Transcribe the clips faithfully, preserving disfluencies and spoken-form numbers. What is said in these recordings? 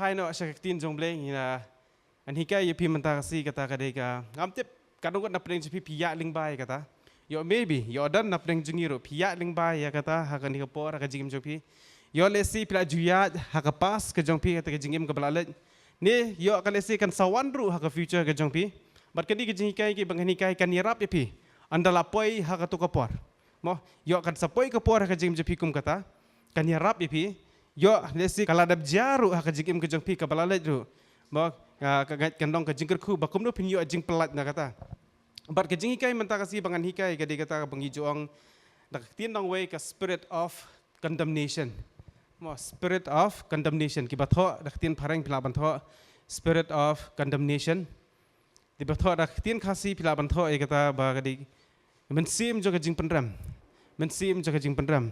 Hai no sha ka ktien jong Blei, ngi na an hikai ïa phi mynta ka sngi kata ka dei ka. Ngam tip, ka dang ngut na pdeng jong phi phi ïaid lyngba ïa kata. Ïoh maybe, ïoh don na pdeng jong ngi ruh phi ïaid lyngba ïa kata, ha kane ka por, ha ka jingim jong phi. Ïoh lehse phi la ju ïaid ha ka past ka jong phi, kata ka jingim kaba la leit. Ne, ïoh ka lehse kan sa wan ruh ha ka future ka jong phi. Bad kane ka jinghikai kaba ngan hikai kan ïarap ïa phi. Ynda la poi ha kato ka por. Mo, ïoh kan sa poi ka por ha ka jingim jong phi kum kata. Kan ïarap ïa phi. Ïoh lehse ka la dep jia ruh ha ka jingim ka jong phi kaba la leit ruh. Mo, ka, ka, kan long ka jingkyrkhu ba kumno phin ïoh jingpyllait na kata. Bad ka jinghikai mynta ka sngi ba ngan hikai ka dei kata kaba ngi ju ong da ka ktien nongwei ka spirit of condemnation. Mo, spirit of condemnation. Kiba thoh da ka ktien phareng phi lah ban thoh spirit of condemnation. Kiba thoh da ka ktien Khasi phi lah ban thoh ïa kata ba ka dei mynsiem jong ka jingpynrem. Mynsiem jong ka jingpynrem.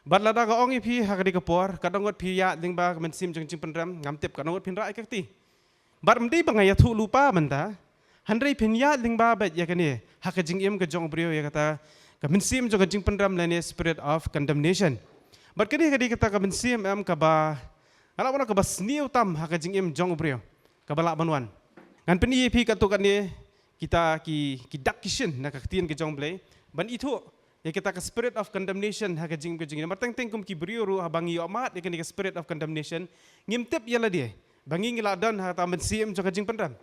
Bad lada ka ong ïa phi ha ka dei ka por, ka dang ngut phi ïaid lyngba ka mynsiem jong ka jingpynrem, ngam tip ka dang ngut phin rah ïa ka kti. Bad ym dei ba nga ïathuh lypa mynta, hynrei phin ïaid lyngba beit ïa kane, ha ka jingim ka jong u briew ïa kata, ka mynsiem jong ka jingpynrem lane spirit of condemnation. Bad kane ka dei kata ka mynsiem em kaba, nga lah ban ong kaba sniew tam ha ka jingim jong u briew, kaba lah ban wan. Ngan pyni ïa phi katto katne, kita ki, ki dak ki shin na ka ktien ka jong Blei, ban ithuh ïa kita ka spirit of condemnation ha ka jingim ka jong ngi. Namar teng teng kum ki briew ruh haba ngi ïoh mad ïa kane ka spirit of condemnation, ngim tip ïa lade ba ngi ngi la don ha kata mynsiem jong ka jingpynrem.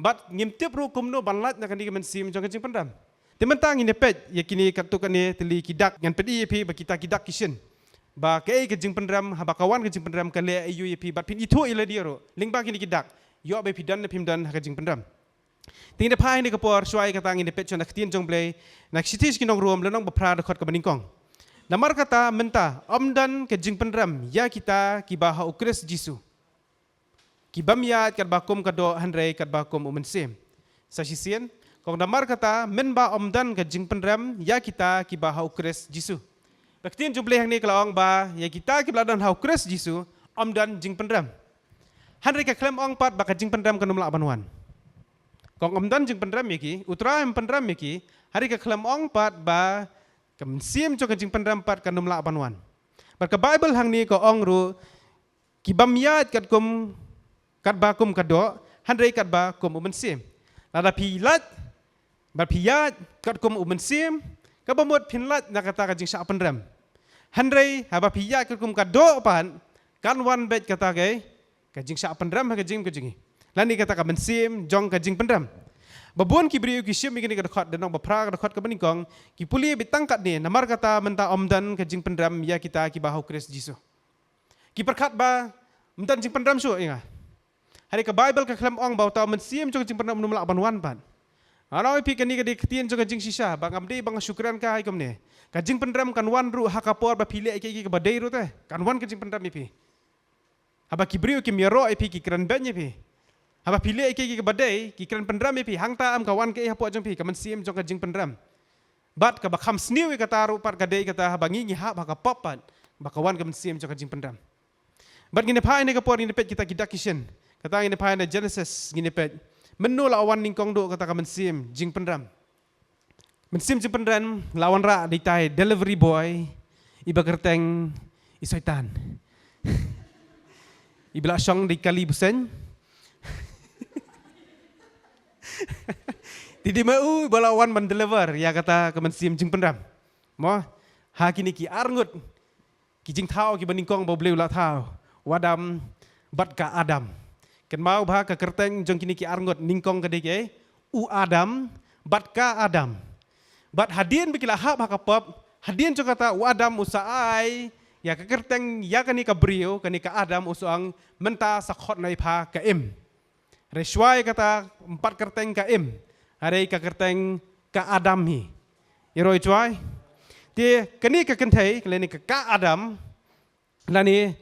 Bad ngim tip ruh kumno ban lait na kane ka mynsiem jong ka jingpynrem. Te mynta ngin ïa peit ïa kine katto katne tylli ki dak, ngan pyni ïa phi ba kita ki dak ki shin ba kaei ka jingpynrem, haba ka wan ka jingpynrem ka leh aïu ïa phi, bad phin ithuh ïa lade ruh lyngba kine ki dak. Ïoh ba phi don ne phim don ha ka jingpynrem. Te ngin ïa phai ha kane ka por, shuwa ïa kata ngin ïa peit shuwa na ka ktien jong Blei, na ka shithi sha ki nong Rom, lynnong ba phra, dkhot kaba nyngkong. Namar kata mynta ym don ka jingpynrem ïa kita kiba ha u Khrist Jisu, ki bym ïaid katba kum ka doh hynrei katba kum u mynsiem. Sa shisien, ka ong namar kata mynba ym don ka jingpynrem ïa kita kiba ha u Khrist Jisu. Ka ktien jong Blei hangne ka la ong ba ïa kita kiba la don ha u Khrist Jisu ym don jingpynrem. Hynrei ka khlem ong pat ba ka jingpynrem kan ym lah ban wan. Ka ong ym don jingpynrem ïa ki, u Trai um pynrem ïa ki, hynrei ka khlem ong pat ba ka mynsiem jong ka jingpynrem pat kan ym lah ban wan. Bad ka Baibl hangne ka ong ruh, ki bym ïaid katkum, katba kum ka doh, hynrei katba kum u mynsiem. Lada phi lait bad phi ïaid katkum u mynsiem, kaba mut phin lait na kata ka jingshah pynrem. Hynrei haba phi ïaid katkum ka doh pat, kan wan beit kata ka, ka jingshah pynrem ha ka jingim ka jong ngi, lane kata ka mynsiem jong ka jingpynrem. Ba bun ki briew ki shim ïa kane ka dkhot, lynnong ba phra, ka dkhot kaba nyngkong, ki pule beit tang katne, namar kata mynta ym don ka jingpynrem ïa kita kiba ha u Khrist Jisu. Ki pyrkhat ba ym don jingpynrem shuh ïa nga. Hynrei ka Baibl ka khlem ong ba uta u mynsiem jong ka jingpynrem um lah ban wan pat. Nga ong ïa phi, kane ka dei ka ktien jong ka jingshisha, ba ngam dei ba nga shu kren kai kumne. Ka jingpynrem kan wan ruh ha ka por ba phi leh ïa kiei kiei kiba dei ruh te. Kan wan ka jingpynrem ïa phi. Haba ki briew kim ïaroh ïa phi, ki kren beiñ ïa phi. Haba phi leh ïa kiei kiei kiba dei, ki kren pynrem ïa phi, hangta em ka wan kaei hapoh jong phi, ka mynsiem jong ka jingpynrem. Bad kaba kham sniew ïa kata ruh pat ka dei kata, haba ngi ngi hap ha ka pop pat, ba ka wan ka mynsiem jong ka jingpynrem. Bad ngin ïa phai ha kane ka por, ngin ïa peit kita ki dak ki shin. Kata ngin ïa phai na Genesis, ngin ïa peit. Mynno la wan nyngkong duh kata ka mynsiem jingpynrem. Mynsiem jingpynrem la wanrah da itai delivery boy, iba kyrteng i Soitan. Iba la shong da i kali busein. Te dei ma u ba la wan ban deliver ïa kata ka mynsiem jingpynrem. Mo, ha kine ki arngut ki jingthaw kiba nyngkong ba U Blei u la thaw, u Adam bad ka Adam. Kynmaw ba ka kyrteng jong kine ki arngut nyngkong ka dei kaei? U Adam bad ka Adam. Bad hadien ba ki la hap ha ka pop, hadien jong kata u Adam u sa ai ïa ka kyrteng ïa kane ka briew, kane ka Adam, u sa ong, mynta sa khot noh ïa pha ka Im. Hynrei shuwa ïa kata, ym pat kyrteng ka Im, hynrei ka kyrteng ka Adam hi. Ïaroh shuwa. Te kane ka kynthei lane ka, ka Adam lane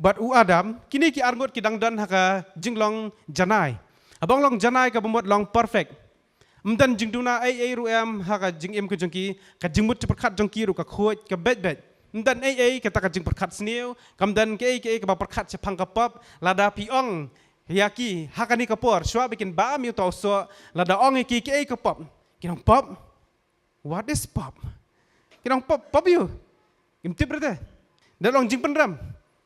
bad u Adam, kine ki arngut ki dang don ha ka jinglong janai. Haba ong long janai kaba mut long perfect. Ym don jingduna ei ei ruh em ha ka jingim ka jong ki, ka jingmut jingpyrkhat jong ki ruh ka khuid ka beit beit. Ym don ei ei kata ka jingpyrkhat sniew, kam don kaei kaei kaba pyrkhat shaphang ka pop. Lada phi ong ïa ki ha kane ka por, shuwa ba kin bam ïa uta u soh, lada ong ïa ki kaei ka pop, kin ong, "Pop? What is pop?" Kin ong, "Pop, pop ïa u." Kim tip ruh te. Da long jingpynrem.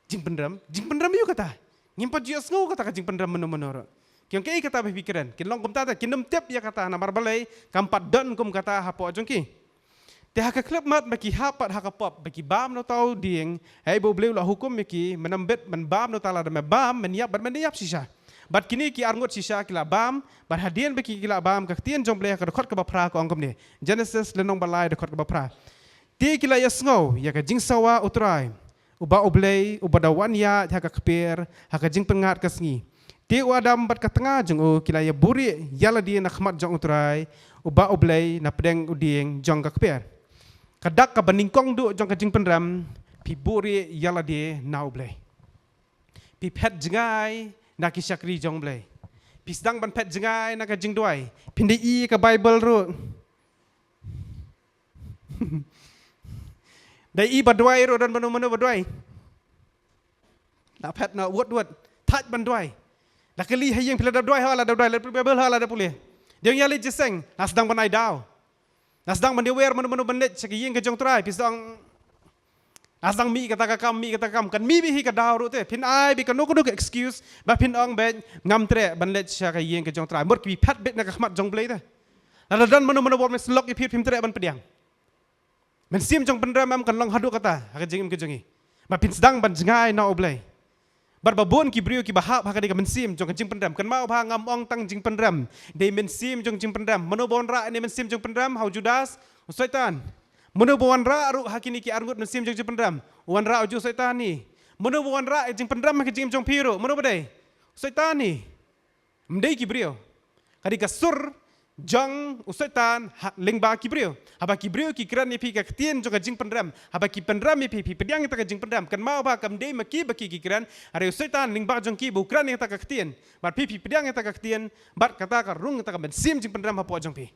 Jingpynrem, jingpynrem ïa u kata. Ngim pat ju ïohsngew kata ka jingpynrem mano mano ruh. Ki ong, kaei kata ba phi kren? Kin long kumta te, kin ym tip ïa kata namar balei kam pat don kum kata hapoh jong ki. Te ha ka khyllipmat ba ki hap pat ha ka pop, ba ki bam na uta u dieng, hei ba U Blei u la hukum ïa ki, men ym bit ban bam na uta, lada me bam men ïap bad men ïap shisha. Bad kine ki arngut shisha ki la bam, bad hadien ba ki, ki la bam, ka ktien jong U Blei ha ka dkhot kaba phra ka ong kumne. Genesis lynnong ba lai dkhot kaba phra. Te ki la ïohsngew ïa ka jingsawa U Trai, uba U Blei, uba da wan ïaid ha ka kper ha ka jingpyngngad ka sngi. Te u Adam bad ka tnga jong u ki la ïabuhrieh ïa lade na khmat jong U Trai, uba U Blei, na pdeng u dieng jong ka kper. Ka dak kaba nyngkong duh jong ka jingpynrem, phi buhrieh ïa lade na U Blei. Phi phet jngai na ki shakri jong U Blei. Phi sdang ban phet jngai na ka jingduwai. Phin da ïohi ka Baibl ruh. Da ïohi ba duwai ruh, don mano mano ba duwai. La phet na wut wut. Thait ban duwai. La kylli ha ïing, phi la dep duwai ha, la dep duwai, la pule Baibl ha, la dep pule. Dei ïa leit jingïaseng, la sdang ban ai daw. La sdang ban ïawer mano mano ban leit sha ka ïing ka jong U Trai, phi sdang. La sdang mih kata ka kam, mih kata ka kam, kan mih beit hi ka daw ruh te. Phin ai beit kano kano ka excuse, ba phin ong beit ngam treh ban leit sha ka ïing ka jong U Trai. Mut ki phet beit na ka khmat jong U Blei te. Lada don mano mano ba wan ban sylok ïa phi, phim treh ban pdiang. Mynsiem jong pynrem em kan long haduh katta ha ka jingim ka jong ngi. Ba phin sdang ban jngai na U Blei. Bad ba bun ki briew kiba hap ha kane ka mynsiem jong ka jingpynrem. Kynmaw ba ngam ong tang jingpynrem, dei mynsiem jong jingpynrem. Mano ba wanrah ïa kane mynsiem jong pynrem? Ha u Judas, u Soitan. Mano ba wanrah ruh ha kine ki arngut mynsiem jong jingpynrem? Wanrah u ju Soitan hi. Mano ba wanrah ïa jingpynrem ha ka jingim jong phi ruh? Mano ba dei? U Soitan hi. Ym dei ki briew. Ka dei ka sur jong u Soitan ha, lyngba ki briew. Haba ki briew ki kren ïa phi ka ktien jong ka jingpynrem, haba ki pynrem ïa phi, phi pdiang ïa kata ka jingpynrem, kynmaw ba kam dei ma ki ba ki, ki kren, hynrei u Soitan lyngba jong ki ba u kren ïa kata ka ktien. Bad phi, phi pdiang ïa kata ka ktien, bad kata ka rung kata ka mynsiem jingpynrem hapoh jong phi.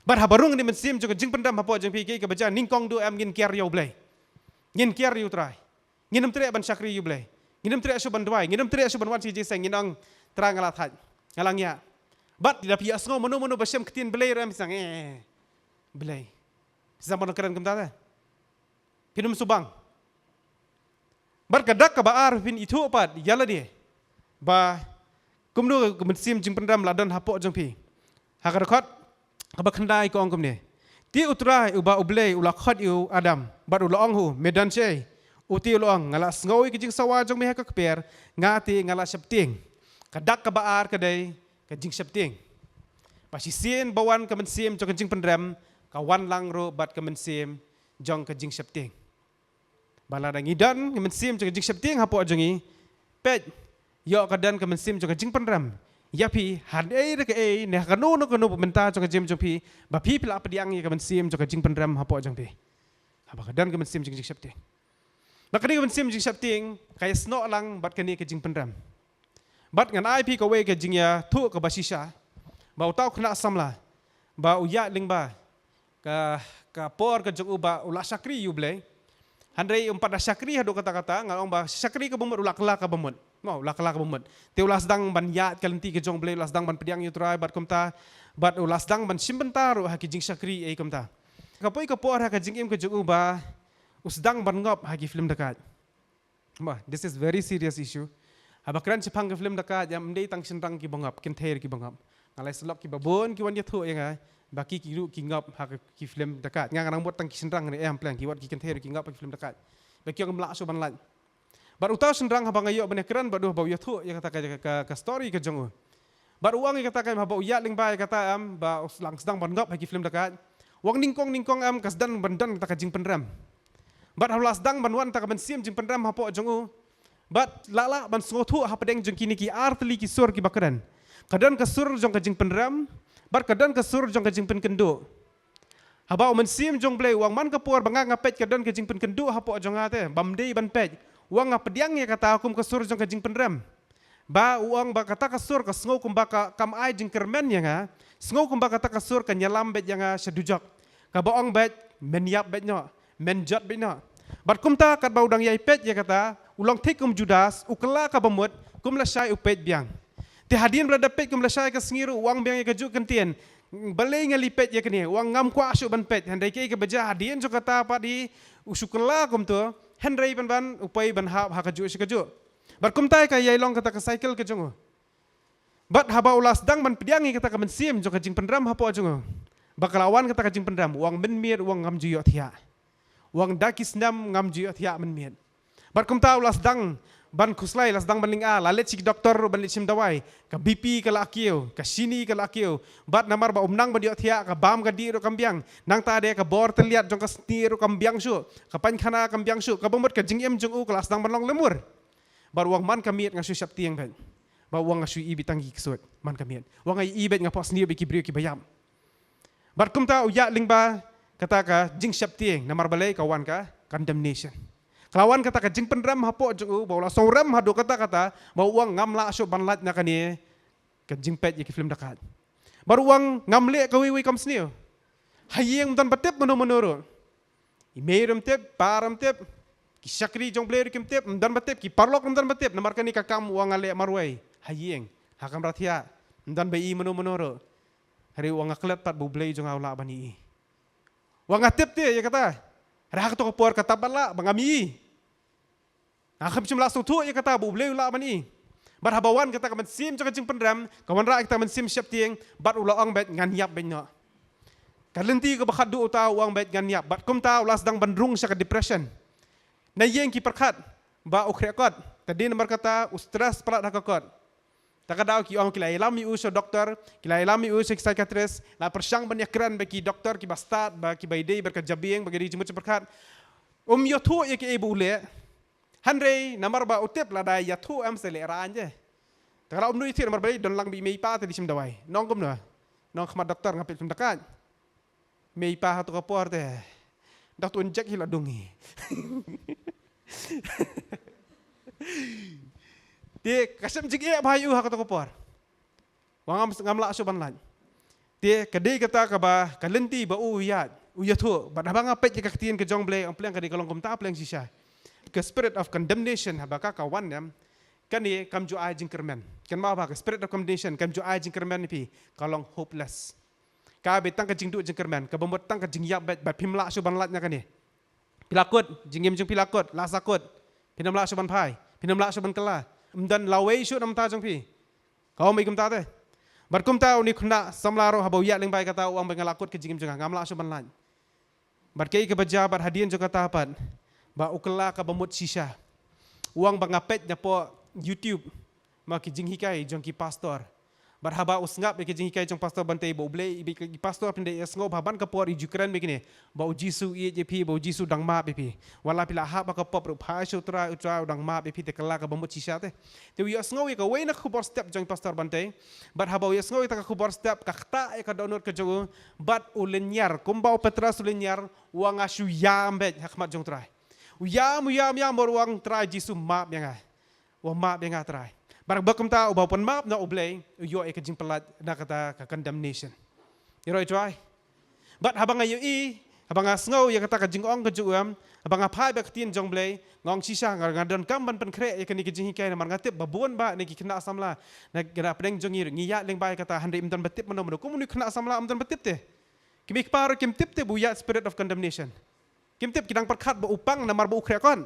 Bad haba rung kane ka mynsiem jong ka jingpynrem hapoh jong phi, kaei kaba jia? Nyngkong duh em ngin kiar ïa U Blei. Ngin kiar ïa U Trai. Ngin ym treh ban shakri ïa U Blei. Ngin ym treh shuh ban duwai. Ngin ym treh shuh ban wan sha ka jingïaseng. Ngin ong, Trai, nga la thait, nga la ngiah. Bad lada phi ïohsngew mano mano ba shem ktien Blei ruh em, phi sdang, eh, Blei. Phi sdang ban kren kumta te. Phin ym sngewbang. Bad ka dak kaba ar, phin ithuh pat ïa lade ba kumno ka mynsiem jingpynrem la don hapoh jong phi. Ha ka dkhot kaba khyndai ka ong kumne: Te U Trai uba U Blei u la khot ïa u Adam bad u la ong ha u, me don shaei? U te u la ong, nga la sngew ïa ka jingsawa jong me ha ka kper, nga te nga la sheptieng. Ka dak kaba ar ka dei ka jingsheptieng. Ba shisien ba wan ka mynsiem jong ka jingpynrem, ka wan lang ruh bad ka mynsiem jong ka jingsheptieng. Ba lada ngi don ka mynsiem jong ka jingsheptieng hapoh jong ngi, peit, ïoh ka don ka mynsiem jong ka jingpynrem ïa phi, ha kaei re kaei ne ha kano ne kano ba mynta jong ka jingim jong phi, ba phi, phi lah pdiang ïa ka mynsiem jong ka jingpynrem hapoh jong phi. Haba ka don ka mynsiem jong ka jingsheptieng. Ba kane ka mynsiem jong ka jingsheptieng ka ïasnoh lang bad kane ka jingpynrem. Bad ngan ai phi kawei ka jingïathuh kaba shisha, ba uta u khynnah samla, ba u ïaid lyngba ka, ka por ka jong u ba u la shakri ïa U Blei. Hynrei um pat da shakri haduh katta katta, ngan ong ba shakri kaba mut, u la kylla kaba mut. Mo, u la kylla kaba mut. Te u la sdang ban ïaid ka lynti ka jong U Blei, u la sdang ban pdiang ïa U Trai bad kumta, bad u la sdang ban shim bynta ruh ha ki jingshakri ei kumta. Ka poi ka por ha ka jingim ka jong u ba u sdang ban ngop ha ki film dakaid. Bah, this is very serious issue. Haba kren shaphang ki film dakaid, ym dei tang shynrang kiba ngop, kynthei ruh kiba ngop. Nga la ïohsngew kiba bun ki wan ïathuh ïa nga ba ki, ki ruh ki ngop ha ki film dakaid. Nga, nga nang mut tang ki shynrang ne em, pleng, ki wat ki kynthei ruh ki ngop ha ki film dakaid. Ba ki ong ym lah shuh ban lait. Bad uta u shynrang, haba nga ïoh ban ïakren bad u, haba u ïathuh ïa kata ka, ka, ka story ka jong u, bad u ong ïa kata ka, em, haba u ïaid lyngba ïa kata, em, ba u sdang, sdang ban ngop ha ki film dakaid, u ong nyngkong nyngkong, em, ka sdang ban don kata ka jingpynrem. Bad haba la sdang ban wan kata ka mynsiem jingpynrem hapoh jong u, bad la lah ban sngewthuh hapdeng jong kine ki artylli ki sur kiba kren. Ka don ka sur jong ka jingpynrem, bad ka don ka sur jong ka jingpynkynduh. Haba u Mynsiem jong U Blei u ong, man ka por ba nga, nga peit ka don ka jingpynkynduh hapoh jong nga te, bym dei ban peit. U ong, nga pdiang ïa kata kum ka sur jong ka jingpynrem. Ba u ong ba kata ka sur ka sngew kumba ka, kam ai jingkyrmen ïa nga. Sngew kumba kata ka sur kan ïalam beit ïa nga sha dujok. Kaba ong beit, men ïap beit noh, men jot beit noh. Bad kumta katba u dang ïai peit ïa kata, u long thik kum u Judas, u kylla kaba mut, kum lashai u peit biang. Te hadien ba la dep peit kum lashai ka sngi ruh, u ong biang ïa kajuh ka ktien. Balei nga la peit ïa kane? U ong, ngam kwah shuh ban peit. Hynrei kaei kaba jia, hadien jong kata pat hi, u shu kylla kumto, hynrei pynban u poi ban hap ha kajuh sha kajuh. Bad kumta ka ïai long kata ka cycle ka jong u. Bad haba u la sdang ban pdiang ïa kata ka mynsiem jong ka jingpynrem hapoh jong u, ba ka la wan kata ka jingpynrem, u ong mynmiet u ong ngam ju ïohthiah. U ong da ki snem ngam ju ïohthiah mynmiet. Bad kumta u la sdang ban khuslai, la sdang ban lynga, la leit sha ki doktor ruh ban leit shim dawai. Ka B P ka la kiew, ka shini ka la kiew. Bad namar ba um nang ban ïohthiah, ka bam ka dih ruh kam biang. Nangta de ka bor tylliat jong ka snieh ruh kam biang shuh, ka painkhana kam biang shuh, kaba mut ka jingim jong u ka la sdang ban long lemur. Bad u ong man ka miet nga shu sheptieng beit. Bad u ong nga shu ïohi beit tang ki ksuid man ka miet. U ong nga ïohi beit nga phohsniew bad ki briew kiba ïap. Bad kumta u ïaid lyngba kata ka jingsheptieng, namar balei? Ka wan ka condemnation. Ka la wan kata ka jingpynrem hapoh jong u, ba u la sngew rem haduh katta katta, ba u ong ngam lah shuh ban lait na kane ka jingpeit ïa ki film dakait. Bad u ong ngam leh kawei kawei kam sniew. Ha ïing ym don ba tip mano mano ruh. I mei ruh ym tip, pa ruh ym tip, ki shakri jong U Blei ruh kim tip, ym don ba tip, ki paralok ruh ym don ba tip, namar kane ka kam u ong nga leh marwei ha ïing, ha kamra thiah, ym don ba ïohi mano mano ruh. Hynrei u ong nga klet pat ba U Blei jong nga u lah ban ïohi. U ong nga tip te ïa kata. Hynrei ha kato ka por kata pat lah ba ngam ïohi. Nga khlem shym la sngewthuh ïa kata ba U Blei u lah ban ïohi. Bad haba wan kata ka mynsiem jong ka jingpynrem, ka wanrah ïa kata ka mynsiem sheptieng, bad u la ong beit ngan ïap beit noh. Ka lynti kaba khatduh uta u ong beit ngan ïap, bad kumta u la sdang ban rung sha ka depression. Na ïing ki pyrkhat ba u khreh kot, te dei namar kata u stress palat ha ka kot. Ta ka daw ki ong ki la ïalam ïa u sha doktor, ki la ïalam ïa u sha ki psychiatrist, la pyrshang ban ïakren bad ki doktor kiba stad, ba kiba ïadei bad ka jabieng, ba ki dei jingmut jingpyrkhat. Um ïathuh ïa kaei ba u leh. Hynrei namar ba u tip lada ïathuh em sa leh rangeit. Te ka la um nud ïathuh namar ba don lang bad i mei i pa te dei shim dawai. Nong kumno? Nong khmat doktor nga peit film dakait. Mei i pa ha kato ka por te. Dak tu un jek hi la dung hi. Te ka shem jingeh bha ïa u ha kato ka por. Wa ngam, ngam lah shuh ban lait. Te ka dei kata kaba ka lynti ba u ïaid, u ïathuh, bad haba nga peit ïa ka ktien ka jong U Blei, ong pleng ka dei ka long kumta pleng shisha. Ka spirit of condemnation haba ka ka wan em, kane kam ju ai jingkyrmen. Kynmaw ba ka spirit of condemnation kam ju ai jingkyrmen ïa phi, ka long hopeless. Ka beit tang ka jingduh jingkyrmen, kaba mut tang ka jingïap beit, bad phim lah shuh ban lait na kane. Phi la kut, jingim jong phi la kut, la sa kut. Phin ym lah shuh ban phai, phin ym lah shuh ban kylla. Ym don lawei shuh na bynta jong phi. Ka ong beit kumta te. Bad kumta une u khynnah samla ruh haba u ïaid lyngba ïa kata u ong beit nga la kut ka jingim jong nga, ngam lah shuh ban lait. Bad kaei kaba jia bad hadien jong kata pat, ba u kylla kaba mut shisha. U ong ba nga peit napoh YouTube, ma ki jinghikai jong ki pastor. Bad haba u sngap ïa ki jinghikai jong Pastor Bantei ba U Blei, i, i pastor phin da ïohsngew ba ha ban ka por i ju kren beit kine, ba U Jisu u ïeit ïa phi, ba U Jisu u dang map ïa phi. Wat la phi la hap ha ka pop ruh phai sha U Trai, U Trai u dang map ïa phi, te kylla kaba mut shisha te. Te u ïohsngew ïa kawei na ka khubor step jong Pastor Bantei. Bad haba u ïohsngew ïa kata ka khubor step, ka ktah ïa ka dohnud ka jong u, bad u lynñiar, kumba u Petros u lynñiar, u ong nga shu ïam beit ha khmat jong U Trai. U ïam, u ïam, ïam, bad u ong Trai Jisu map ïa nga. U map ïa nga Trai. Bad ba kumta uba pynmap na U Blei, u ïoh ïa ka jingpyllait na kata ka condemnation. Ïaroh ïa U Trai. Bad haba nga ïohi, haba nga sngew ïa kata ka jingong ka jong u, haba nga phai bad ka ktien jong U Blei, nga ong shisha nga, nga donkam ban pynkhreh ïa kane ka jinghikai namar nga tip ba bun bah na ki khynnah samla na ka pdeng jong ngi ruh ngi ïaid lyngba ïa kata, hynrei ym don ba tip mano mano. Kum une u khynnah samla ym don ba tip te. Ki mei ki pa ruh kim tip te ba u ïaid spirit of condemnation. Kim tip, ki dang pyrkhat ba u pang namar ba u khreh kot.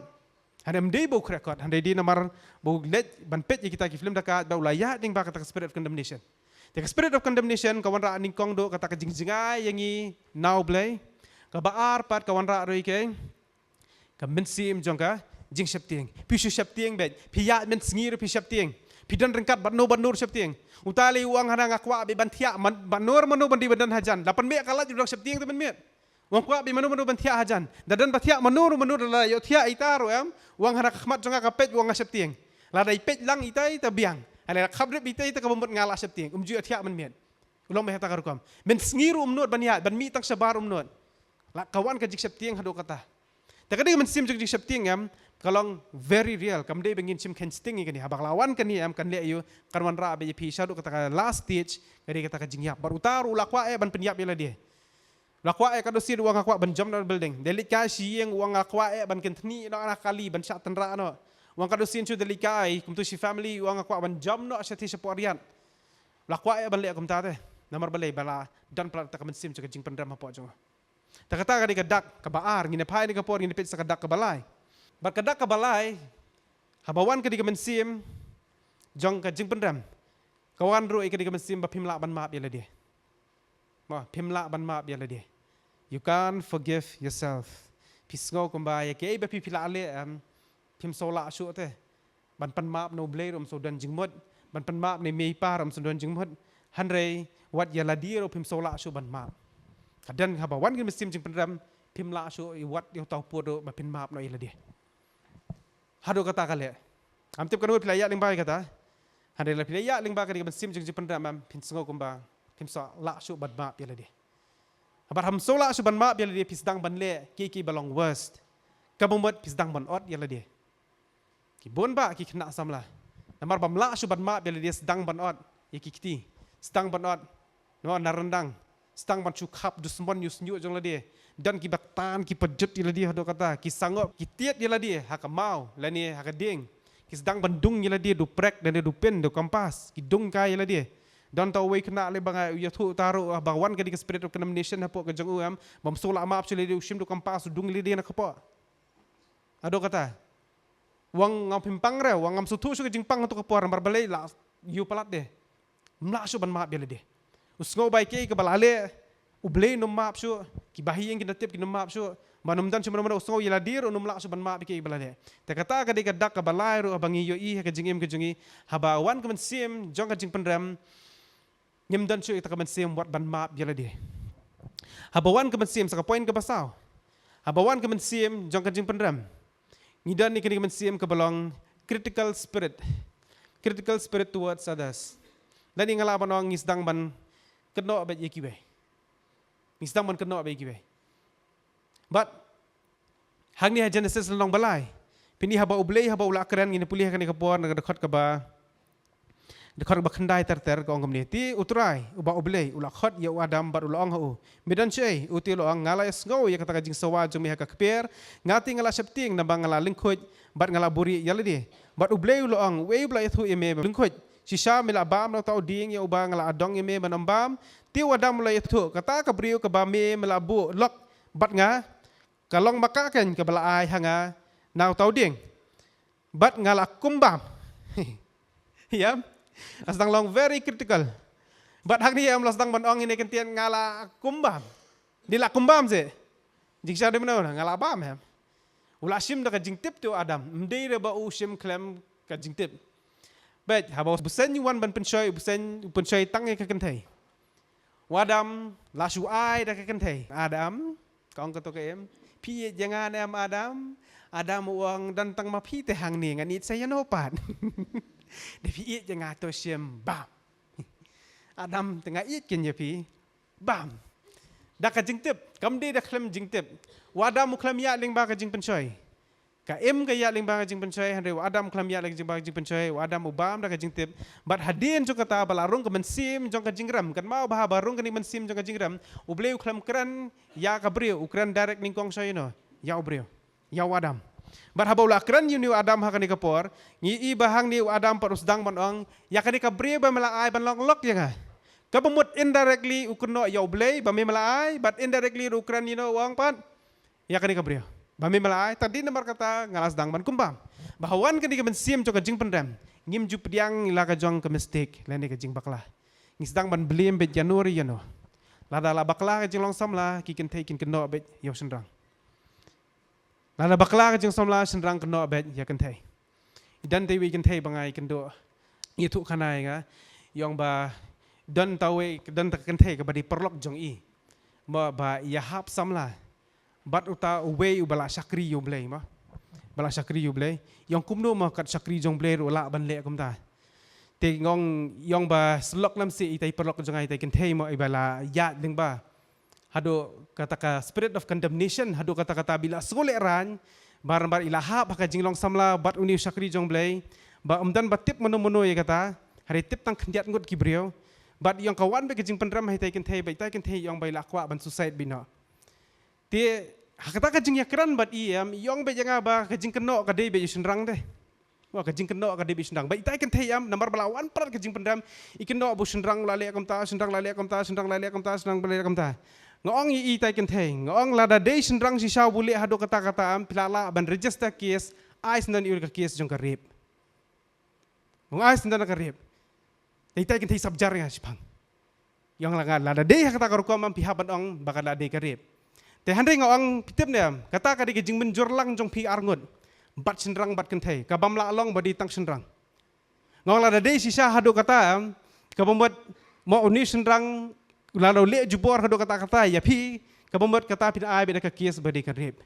Hynrei ym dei ba u khreh kot, hynrei dei namar ba u leit ban peit ïa kita ki film dakait, ba u la ïaid lyngba kata ka spirit of condemnation. Te ka spirit of condemnation ka wanrah nyngkong duh kata ka jingjngai ïa ngi na U Blei. Kaba ar pat ka wanrah ruh ïa ka, ka mynsiem jong ka jingsheptieng. Phi shu sheptieng beit, phi ïaid mynsngi ruh phi sheptieng. Phi don ryngkat bad no bad no ruh sheptieng. Uta lei u ong hana nga kwah beit ban thiah, man, bad no bad no ban dei ban don hajan. La pynmih ka lait ruh dang sheptieng te mynmiet. U ong kwah beit mano mano ban thiah hajan. Da don ba thiah mano ruh mano, da la ïohthiah ita ruh em. U ong hana ka khmat jong nga ka peit, u ong nga sheptieng. Lada i peit lang ita, ita biang. Hynrei la khapdip ita, ita kaba mut nga lah sheptieng. Um ju ïohthiah mynmiet. U long beit ha kata ka rukom. Mynsngi ruh um nud ban ïaid, ban mih tang shabar um nud. La ka wan ka jingsheptieng haduh katta. Te ka dei ka mynsiem jong ka jingsheptieng em, ka long very real. Kam dei ba ngin shim kheiñ sting ïa kane. Haba ka la wan kane em, kan leh aïu, kan wanrah beit ïa phi shaduh kata ka last stage, ka dei kata ka jingïap. Bad uta ruh u la kwah eh ban pynïap ïa lade. La kwah eh, katno sien u ong nga kwah ban jump na building. Da leit kai sha ïing u ong nga kwah eh ban kynthni noh na kali ban shah tynrah noh. U ong katno sien shu da leit kai kumto shi family u ong nga kwah ban jump noh shatei shapoh riat. La kwah eh ban leh kumta te. Namar balei? Ba la don palat kata ka mynsiem jong ka jingpynrem hapoh jong u. Te kata ka dei ka dak kaba ar, ngin ïa phai ha kane ka por ngin ïa peit sa ka dak kaba lai. Bad ka dak kaba lai, Haba wan ka dei ka mynsiem jong ka jingpynrem, ka wan ruh ïa ka dei ka mynsiem ba phim lah ban map ïa lade. Mo, phim lah ban map ïa lade. You can't forgive yourself. Phi sngew kumba ïa kaei ba phi phi lah leh, em, phim shu lah shuh te. Ban pan map na U Blei ruh ym shu don jingmut. Ban pan map na i mei i pa ruh ym shu don jingmut. Hynrei wat ïa lade ruh phim shu lah shuh ban map. Ka don haba wan ka mynsiem jingpynrem, phim lah shuh ïa wat ïa uta u pud ruh ba phin map noh ïa lade. Haduh kata ka leh. Ngam tip katno phi la ïaid lyngba ïa kata. Hynrei lada phi la ïaid lyngba ka dei ka mynsiem jong ka jingpynrem, em, phin sngew kumba phim shu lah shuh ban map ïa lade. Haba phim shu lah shuh ban map ïa lade, phi sdang ban leh kiei kiei ba long worst. Kaba mut phi sdang ban ot ïa lade. Ki bun bah ki khynnah samla, namar bym lah shuh ban map ïa lade, sdang ban ot ïa ki kti, sdang ban ot, no, na ryndang, sdang ban shu khap dusmon ïa u shñiuh jong lade. Don kiba tan, kiba jut ïa lade haduh kata, ki sangop, ki tied ïa lade ha ka maw lane ha ka dieng. Ki sdang ban dung ïa lade da u prek, da u pin, da u kompas, ki dung kai ïa lade. Don uta uwei u khynnah lei ba nga ïathuh, uta ruh, ah, ba wan ka dei ka spirit of condemnation hapoh ka jong u, em, bym shu lah map shuh ïa lade, u shim da u kompas, u dung ïa lade na kpoh. Haduh kata. Wan ngam phim pang re, wan ngam shu thuh shuh ka jingpang haduh ka por, namar balei, la ïoh palat de. Ym lah shuh ban map ïa lade. U sngew ba ïa kiei kiba la leh, U Blei un ym map shuh, kiba ha ïing ki da tip kin ym map shuh, ba un ym don shuh mano mano, u sngew ïa lade ruh un ym lah shuh ban map ïa kiei kiba la leh. Te kata ka dei ka dak kaba lai ruh haba ngi ïohi ha ka jingim ka jong ngi, haba wan ka mynsiem jong ka jingpynrem, ngim don shuh ïa kata ka mynsiem wat ban map ïa lade. Haba wan ka mynsiem, sa ka point kaba saw. Haba wan ka mynsiem jong ka jingpynrem, ngi don ïa kane ka mynsiem kaba long critical spirit. Critical spirit towards others. Lane nga lah ban ong ngi sdang ban kynnoh beit ïa kiwei. Ngi sdang ban kynnoh beit ïa kiwei. Bad hangne ha Genesis lynnong ba lai, phin i haba U Blei haba u la kren, ngin pule ha kane ka por na ka dkhot kaba, dkhot kaba khyndai ter ter, ka ong kumne: Te U Trai uba U Blei u la khot ïa u Adam bad u la ong ha u, me don shaei? U te u la ong, nga la ïohsngew ïa kata ka jingsawa jong me ha ka kper, nga te nga la sheptieng, naba nga la lyngkhuid bad nga la buhrieh ïa lade. Bad U Blei u la ong, uei uba la ïathuh ïa me ba lyngkhuid? Shisha me la bam na uta u dieng ïa uba nga la adong ïa me ban ym bam? Te u Adam u la ïathuh, kata ka briew kaba me me la buh lok bad nga, ka long ma ka keiñ kaba la ai ha nga na uta u dieng, bad nga la kum bam. Ïa, la sdang long very critical. Bad hangne em la sdang ban ong ïa kane ka ktien, nga la kum bam. Dei la kum bam seh? Jingshisha dei mano, nga la bam, em. U la shim da ka jingtip te u Adam, ym dei re ba u shim khlem ka jingtip. Bad haba u bseiñ u wan ban pynshoi, u bseiñ u pynshoi tang ïa ka kynthei. U Adam la shu ai da ka kynthei. Adam, ka ong kato ka im, phi ïeit ïa nga ne em Adam? Adam u ong, don tang ma phi te hangne, ngan ïeit sa ïano pat? Da phi ïeit ïa nga to shim bam. Adam, te nga ïeit keiñ ïa phi. Bam. Da ka jingtip, kam dei da khlem jingtip. U Adam u khlem ïaid lyngba ka jingpynshoi. Ka im ka ïaid lyngba ka jingpynshoi, hynrei u Adam u khlem ïaid lyngba ka jingpynshoi, u Adam u bam da ka jingtip. Bad hadien jong kata ba la rung ka mynsiem jong ka jingrem. Kynmaw ba haba rung kane ka mynsiem jong ka jingrem, U Blei u khlem kren ïa ka briew, u kren direct nyngkong sha ïano? Ïa u briew. Ïa u Adam. Bad haba u la kren ïa une u Adam ha kane ka por, ngi i ba hangne u Adam pat u sdang ban ong, ïa kane ka briew ba me la ai ban long lok ïa nga. Kaba mut indirectly u kynnoh ïa U Blei ba me me la ai, bad indirectly ruh u kren ïano, u ong pat, ïa kane ka briew ba me me la ai, te dei namar kata nga la sdang ban kum bam. Ba ha wan kane ka mynsiem jong ka jingpynrem, ngim ju pdiang ïa la ka jong ka mistake lane ka jingbakla. Ngi sdang ban blame beit ïano re ïano. Lada la bakla ka jinglong samla, ki kynthei kin kynnoh beit ïa u shynrang. Lada bakla ka jingsamla, shynrang kynnoh beit ïa kynthei. Don te iwei i kynthei ba nga ïakynduh, ïathuh khana ïa nga, i ong ba don te iwei, don te ka kynthei kaba dei paralok jong i, mo, ba ïahap samla bad uta uwei uba la shakri ïa U Blei, mo, ba la shakri ïa U Blei. I ong kumno mo, kat shakri jong U Blei ruh lah ban leh kumta? Te nga ong, i ong ba sylok lem seh ita i paralok jong nga, ita i kynthei, mo, iba la ïaid lyngba haduh kata ka spirit of condemnation, haduh katta katta ba i la sngewlehrain, bar bar i la hap ha ka jinglong samla bad une u shakri jong U Blei, ba ym don ba tip mano mano ïa kata, hynrei tip tang khyndiat ngut ki briew. Bad i ong ka wan beit ka jingpynrem ha ita i kynthei, ba ita i kynthei i ong ba i la kwah ban suicide beit noh. Te ha kata ka jingïakren bad i, em, i ong beit ïa nga ba ka jingkynnoh ka dei beit ïa u shynrang te. Mo, ka jingkynnoh ka dei beit ïa u shynrang. Ba ita i kynthei, em, namar ba la wan palat ka jingpynrem, i kynnoh ba u shynrang u la leh kumta, u shynrang la leh kumta, u shynrang la leh kumta, u shynrang la leh kumta. Nga ong ïa ita i kynthei, nga ong lada dei shynrang shisha u leh haduh katta katta, em, phi la lah ban register case, ai shen ïa u ka case jong ka rape. Ong ai syndon ka rape. Te itai kynthei sap jar ïa nga shipang. Ïong la nga lada dei ha kata ka rukom, am phi hap ban ong ba ka la dei ka rape. Te hynrei nga ong phi tip ne em, kata ka dei ka jingmynjur lang jong phi arngut. Bad shynrang bad kynthei, ka bym lah long ba dei tang shynrang. Nga ong lada dei shisha haduh kata em, ka bym bad mo uni shynrang, lada u leh jubor haduh kata kata ïa phi, ka bym bad kata phin ai beit da ka case ba dei ka rape.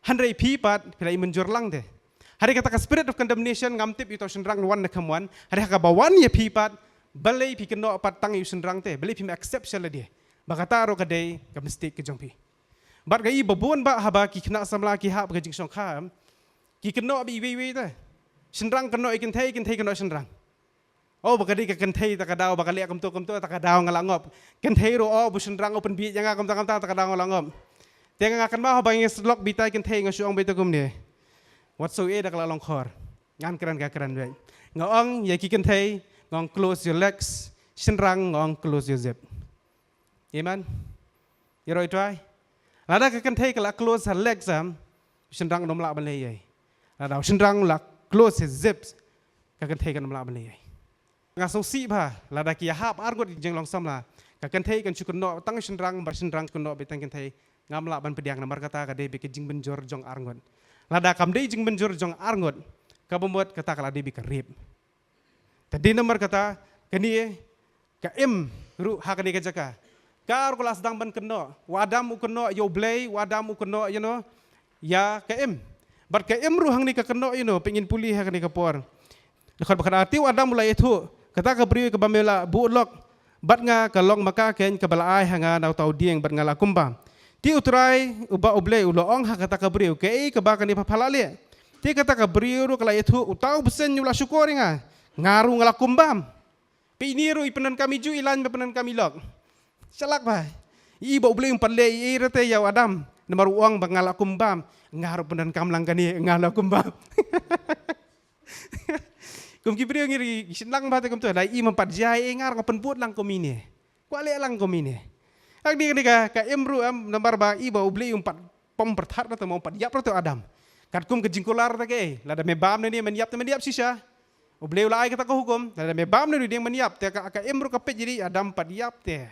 Hynrei phi pat phi la i mynjur lang te. Hynrei kata ka spirit of condemnation, ngam tip ïa uto u shynrang wan ne kam wan. Hynrei ha kaba wan ïa phi pat, balei phi kynnoh pat tang ïa u shynrang te, balei phim accept sha lade. Ba kata ruh ka dei ka mistake ka jong phi. Bad ka i ba bun ba haba ki khynnah samla ki hap ka jingshongkha, ki kynnoh ba iwei iwei te. Shynrang kynnoh ïa kynthei, kynthei kynnoh shynrang. Oh, ba ka dei ka kynthei ta ka daw, ba ka leh kumto kumto ta ka daw nga la ngop. Kynthei ruh, oh, ba u shynrang u pynbieit ïa nga kumta kumta ta ka daw nga la ngop. Te nga kynmaw haba ngi sdang beit ïa kynthei nga shu ong beit kumne. Wat shu ïeh da ka la long khor. Ngan kren ka kren beit. Nga ong ïa ki kynthei, nga ong close your legs. Shynrang nga ong close your zip. Amen. Ïa roi trai. Lada ka kynthei ka la close her legs, am, u shynrang um lah ban leh ei ei. Lada u shynrang la close his zips, ka kynthei kan um lah ban leh ei ei. Nga sngewsih ba lada ki ïahap arngut jinglong samla, ka kynthei kan shu kynnoh tang shynrang, ba shynrang kynnoh beit tang kynthei, ngam lah ban pdiang namar kata ka dei beit ka jingmynjur jong arngut. Lada kam dei jingmynjur jong arngut, ka bym bad kata ka la dei beit ka rape. Te dei namar kata, kane ka Im ruh ha kane ka jaka. Ka ruh ka la sdang ban kynnoh. U Adam u kynnoh ïa U Blei, u Adam u kynnoh ïa no, ïa ka Im. Bad ka Im ruh hangne ka kynnoh ïa no, peit ngin pule ha kane ka por. Dkhot ba khatar, te u Adam u la ïathuh, kata ka briew kaba me la buh lok bad nga ka long ma ka keiñ kaba la ai ha nga na uta u dieng bad nga la kumba. Te U Trai uba U Blei u la ong ha kata ka briew, kaei kaba kane pha pha la leh? Te kata ka briew ruh ka la ïathuh, uta u bseiñ u la shukor ïa nga. Nga ruh nga la kumbam. Peit ine ruh i pyndonkam i ju i lain ba pyndonkam i lok. Shalak ba. I ba U Blei um pat leh ei ei rete ïa u Adam. Namar u ong ba nga la kumbam. Nga ruh pyndonkam lang kane, nga la kumbam. Kum ki briew ngi ri, shynlang ba te kumto. Lada i um pat jia ei ei nga ruh nga pynbud lang kum ine. Kwah leh lang kum ine. Hangne, hangne ka, ka Im ruh em, namar ba i ba U Blei um pat pom pyrthat na te, um pat ïap na te u Adam. Katkum ka jingkular te kaei, lada me bam na ne men ïap te men ïap shisha. U Blei u la ai kata ka hukum, lada me bam na ne dei men ïap, te ka, ka Im ruh ka peit ïa i Adam pat ïap te.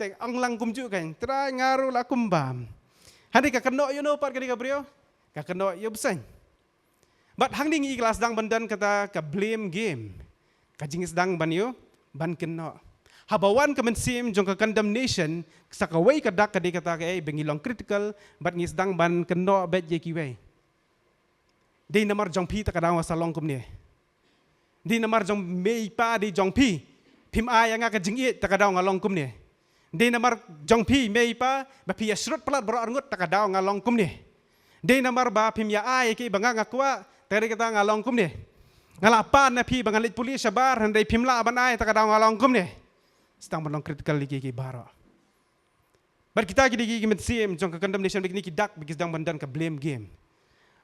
Te ong lang kumjuh keiñ, Trai nga ruh la kumbam. Hangne ka kynnoh ïa uno pat kane ka briew, ka kynnoh ïa u bseiñ. Bad hangne ngi i ka la sdang ban don kata ka blame game. Ka jingsdang ban ïoh, ban kynnoh. Haba wan ka mynsiem jong ka condemnation, sa kawei ka dak ka dei kata kaei, ba ngi long critical, bad ngi sdang ban kynnoh bad ïa kiwei. Dei namar jong phi ta ka daw nga sa long kumne. Dei namar jong mei pa, dei jong phi. Phim ai ïa nga ka jingïeit ta ka daw nga long kumne. Dei namar jong phi mei pa, ba phi ïa shrut palat baroh arngut ta ka daw nga long kumne. Dei namar ba phim ïa ai ïa ki ba nga nga kwah, ta dei kata nga long kumne. Nga la pan na phi ba nga leit pule shabar, hynrei phim lah ban ai ta ka daw nga long kumne. Sdang ban long critical ïa ki, ki baroh. Bad kita ki dei ki mynsiem jong ka condemnation, bad kine ki dak ba ki sdang ban don ka blame game.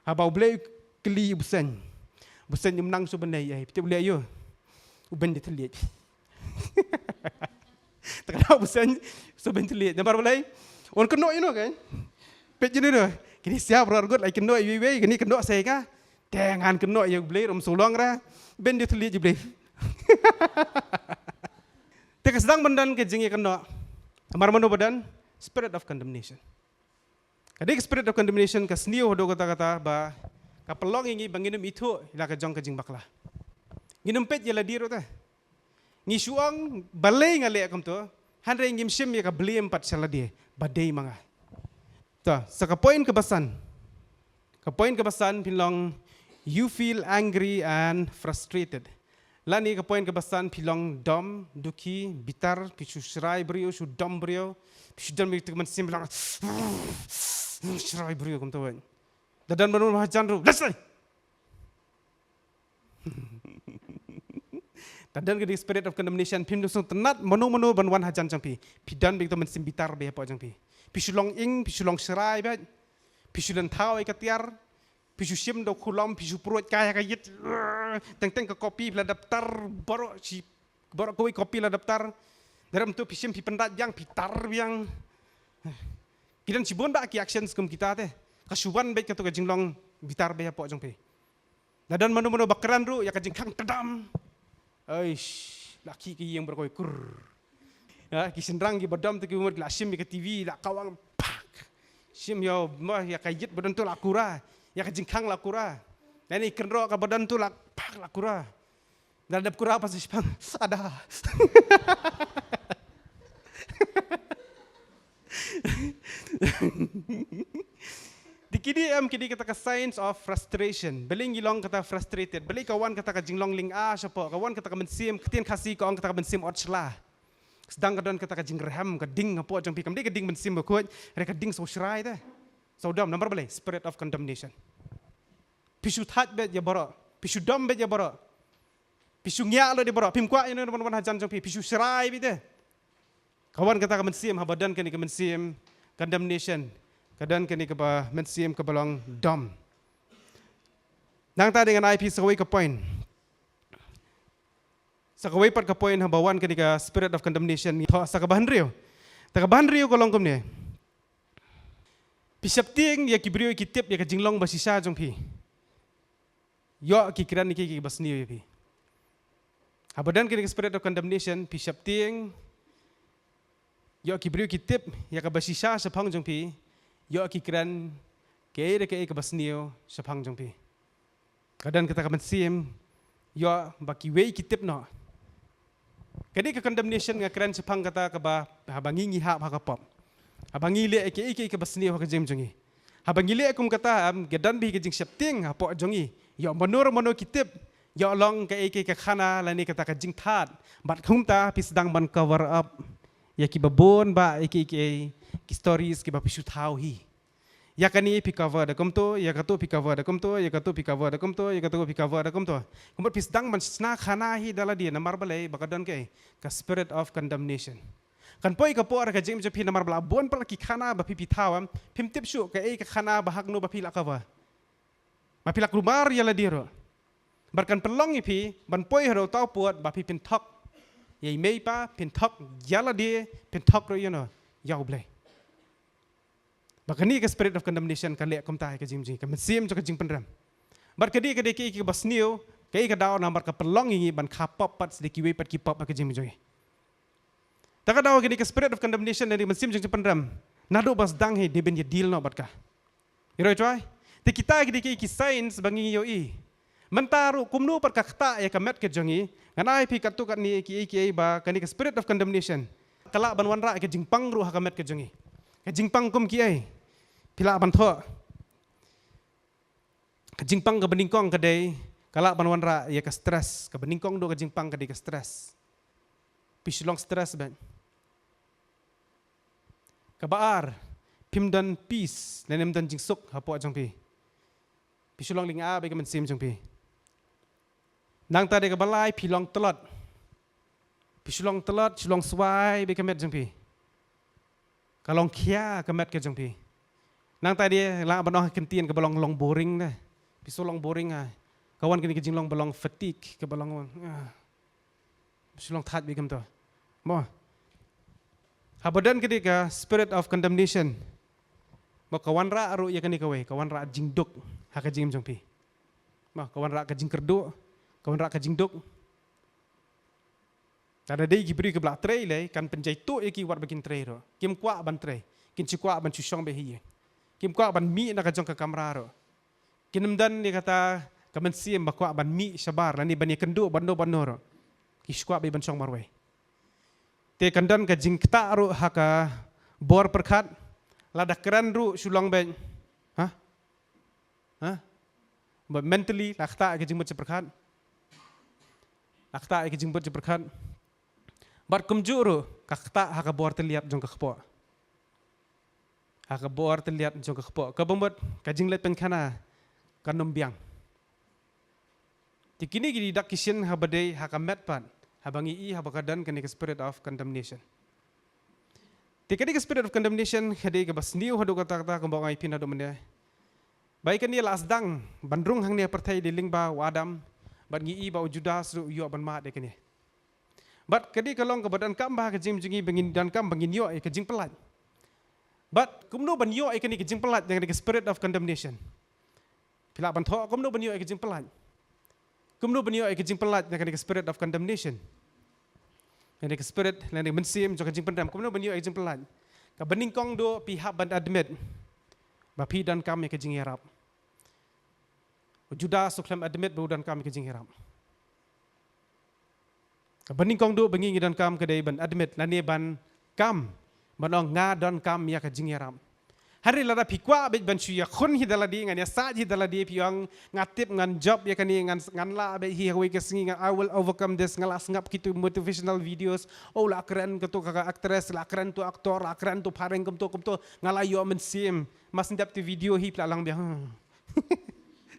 Haba U Blei u kylli u bseiñ. U bseiñ um nang shuh ban leh ei ei, phi tip u leh aïu? U beiñ da thylliej. Ta ka daw u bseiñ, shuh beiñ thylliej. Namar balei? Un kynnoh ïa no keiñ. Peit ïa no. Kine siap ruh arngut la kynnoh ïa iwei iwei, kine kynnoh sa ïa nga. Te ngan kynnoh ïa U Blei ruh um shu long ra. Beiñ da thylliej U Blei. Te ka sdang ban don ka jingïakynnoh. Namar mano ba don? Spirit of condemnation. Ka dei ka spirit of condemnation ka sniew haduh katta katta ba ka pynlong ïa ngi ba ngin ym ithuh ïa la ka jong ka jingbakla. Ngin ym peit ïa lade ruh te. Ngi shu ong balei nga leh kumto, hynrei ngim shim ïa ka blame pat sha lade ba dei ma nga. To, sa ka point kaba san. Ka point kaba san phin long, you feel angry and frustrated. Lane ka point kaba san phi long dom, dukhi, bitar, phi shu shrai briew, shu dom briew, phi shu dom briew, te ka mynsiem phi long shrai briew kumta wei. Da don mano mano hajan ruh, leit shai. Da don ka dei spirit of condemnation, phim sngewtynnat mano mano ban wan hajan jong phi. Phi don beit ka mynsiem bitar beit hapoh jong phi. Phi shu long ing, phi shu long shrai beit. Phi shu len thaw ïa ka tiar. Phi shu shim da u khulom, phi shu pruid kai ha ka ïit. Teng teng ka kopi phi la dep tar, baroh shi, baroh kawei kopi la dep tar. Lada ym tu phi shim phi pyndait biang phi tar biang. Ki don shibun bah ki actions kum kita te. Ka shu wan beit kato ka jinglong bitar beit hapoh jong phi. Da don mano mano ba kren ruh ïa ka jingkhang tdam. Aish, la ki ki ïeng baroh kawei, kur. Ya, ki shynrang kiba dom te ki ummat la shim ïa ka T V, la kawang, pak. Shim ïa, ma, ïa ka ïit ba don tu la kura. Ïa ka jingkhang la kura. Lane i kynroh kaba don tu la, pak, la kura. Da la dep kura pat sa shipang. Ada. Te kine em, kine kata ka signs of frustration. Balei ngi long kata frustrated? Balei ka wan kata ka jinglong lynga shapoh? Ka wan kata ka mynsiem, ktien Khasi ka ong kata ka mynsiem ot shla. Sdang ka don kata ka jingrhem, ka ding hapoh jong phi. Kam dei ka ding mynsiem bakhuid, hynrei ka ding sngewsrai te. Sngewdom, namar balei? Spirit of condemnation. Phi shu thait beit ïa baroh. Phi shu dom beit ïa baroh. Phi shu ngiah lut ïa baroh. Phim kwah ïano ban wan hajan jong phi. Phi shu shrai beit te. Ka wan kata ka mynsiem, haba don kane ka mynsiem condemnation. Ka don kane kaba mynsiem kaba long dom. Nangta dei ngan ai phi sa kawei ka point. Sa kawei pat ka point haba wan kane ka spirit of condemnation. Thoh sa kaba hynriew. Ta kaba hynriew ka long kumne. Phi sheptieng ïa ki briew ki tip ïa ka jinglong bashisha jong phi. Ïoh ki kren ïa ki, kiba sniew ïa phi. Haba don kane ka spirit of condemnation, phi sheptieng ïoh ki briew ki tip ïa kaba shisha shaphang jong phi, ïoh ki kren kaei re kaei kaba sniew shaphang jong phi. Ka don kata ka mynsiem ïoh ba kiwei ki tip noh. Kane ka condemnation nga kren shaphang kata kaba, haba ngi ngi hap ha ka pop. Haba ngi leh ïa kiei kiei kaba sniew ha ka jingim jong ngi. Haba ngi leh kum kata, em, ka don beit ka jingsheptieng hapoh jong ngi. Ïoh mano mano ki tip, ïoh long kaei kaei ka khana lane kata ka jingthad. Bad kumta phi sdang ban cover up ïa kiba bun bah ïa kiei kiei ki stories kiba phi shu thaw hi. Ïa kane phi cover da kumto, ïa kato phi cover da kumto, ïa kato phi cover da kumto, ïa kato phi cover da kumto. Kumta phi sdang ban shna khana hi da lade, namar balei? Ba ka don kaei? Ka spirit of condemnation. Kan poi ka por ha ka jingim jong phi namar ba la bun palat ki khana ba phi phi thaw, em, phim tip shuh kaei ka khana ba ha kano ba phi la cover. Ba phi la kulmar ïa lade ruh. Bad kan pynlong ïa phi ban poi ha uta u pud ba phi pynthok ïa i mei i pa, pynthok ïa lade, pynthok ruh ïano, ïa U Blei. Ba kane ka spirit of condemnation ka leh kumta ha ka jingim jong ngi, ka mynsiem jong ka jingpynrem. Bad ka dei, ka dei kaei kaba sniew, kaei ka daw namar ka pynlong ïa ngi ban kha pop pat sdei kiwei pat ki pop ha ka jingim jong ngi. Ta ka daw kane ka spirit of condemnation lane ka mynsiem jong ka jingpynrem, naduh ba sdang hi dei ban ïa deal noh bad ka. Ïa ro ïa trai. Te kita ki dei ki, ki signs ba ngi ïohi. Mynta ruh kumno pat ka ktah ïa ka met ka jong ngi. Ngan ai phi katto katne kiei kiei ba kane ka spirit of condemnation ka lah ban wanrah ïa ka jingpang ruh ha ka met ka jong ngi. Ka jingpang kum kiei? Phi lah ban thoh. Ka jingpang kaba nyngkong ka dei, ka lah ban wanrah ïa ka stress. Kaba nyngkong duh ka jingpang ka dei ka stress. Phi shu long stress beit. Kaba ar, phim don peace, lane phim don jingsuk hapoh jong phi. Phi shu long lynga beit ka mynsiem jong phi. Nangta dei kaba lai, phi long tlot. Phi shu long tlot, shu long swai beit ka met jong phi. Ka long khia ka met ka jong phi. Nangta dei lah ban ong ha ka ktien kaba long, long boring de. Phi shu long boring ha. Ka wan kane ka jinglong ba long fatigue, kaba long, ah. Shu long thait beit kumto. Mo. Haba don kane ka spirit of condemnation, mo, ka wanrah ruh ïa kane kawei, ka wanrah jingduk ha ka jingim jong phi. Mo, ka wanrah ka jingkyrduh, ka wanrah ka jingduk. Lada dei ki briew kiba la trei lei, kan pynjaituh ïa ki wat ba kin trei ruh. Kim kwah ban trei. Kin shu kwah ban shu shong beit ha ïing. Kim kwah ban mih na ka jong ka kamra ruh. Kin ym don ïa kata ka mynsiem ba kwah ban mih shabar lane ban ïakynduh bad no bad no ruh. Ki shu kwah beit ban shong marwei. Te kan don ka jingktah ruh ha ka bor pyrkhat, lada kren ruh shu long beit. Ha? Ha? Bad mentally la ktah ïa ka jingmut jingpyrkhat. La ktah ïa ka jingmut jingpyrkhat. Bad kumjuh ruh ka ktah ha ka bor tylliat jong ka kpoh. Ha ka bor tylliat jong ka kpoh. Kaba mut ka jingleit pynkhana kan ym biang. Te kine ki dei dak ki shin haba dei ha ka met pat. Haba ngi i haba ka don kane ka spirit of condemnation. Te kane ka spirit of condemnation ka dei kaba sniew haduh katta katta, kumba nga ong ïa phi naduh mynne. Ba ïa kane la sdang ban rung hangne ha pyrthei da lyngba u Adam. Bad ngi i ba u Judas ruh u ïoh ban mad ïa kane. Bad ka dei ka long kaba donkam ba ha ka jingim jong ngi ba ngin donkam ba ngin ïoh ïa ka jingpyllait. Bad kumno ban ïoh ïa kane ka jingpyllait, ïa kane ka spirit of condemnation. Phi lah ban thoh kumno ban ïoh ïa ka jingpyllait. Kumno ban ïoh ïa ka jingpynlait na kane ka spirit of condemnation? Kane ka spirit, lane ka mynsiem jong ka jingpyndem. Kumno ban ïoh ïa ka jingpynlait? Kaba nyngkong duh phi hap ban admit ba phi donkam ïa ka jingïarap. U Judas u khlem admit ba u donkam ïa ka jingïarap. Kaba nyngkong duh ba ngi ngi donkam ka dei ban admit lane ban kam, ban ong nga donkam ïa ka jingïarap. Hynrei lada phi kwah beit ban shu ïakhun hi da lade, ngan ïasaid hi da lade, phi ong nga tip, ngan jop ïa kane, ngan, ngan lah beit hi ha kawei ka sngi, ngan, I will overcome this, nga la sngap kitu motivational videos, oh la kren kato ka actress, la kren to actor, la kren to phareng kumto kumto, nga la ïoh mynsiem. Mar shu dep tu video hi phi la lang biang.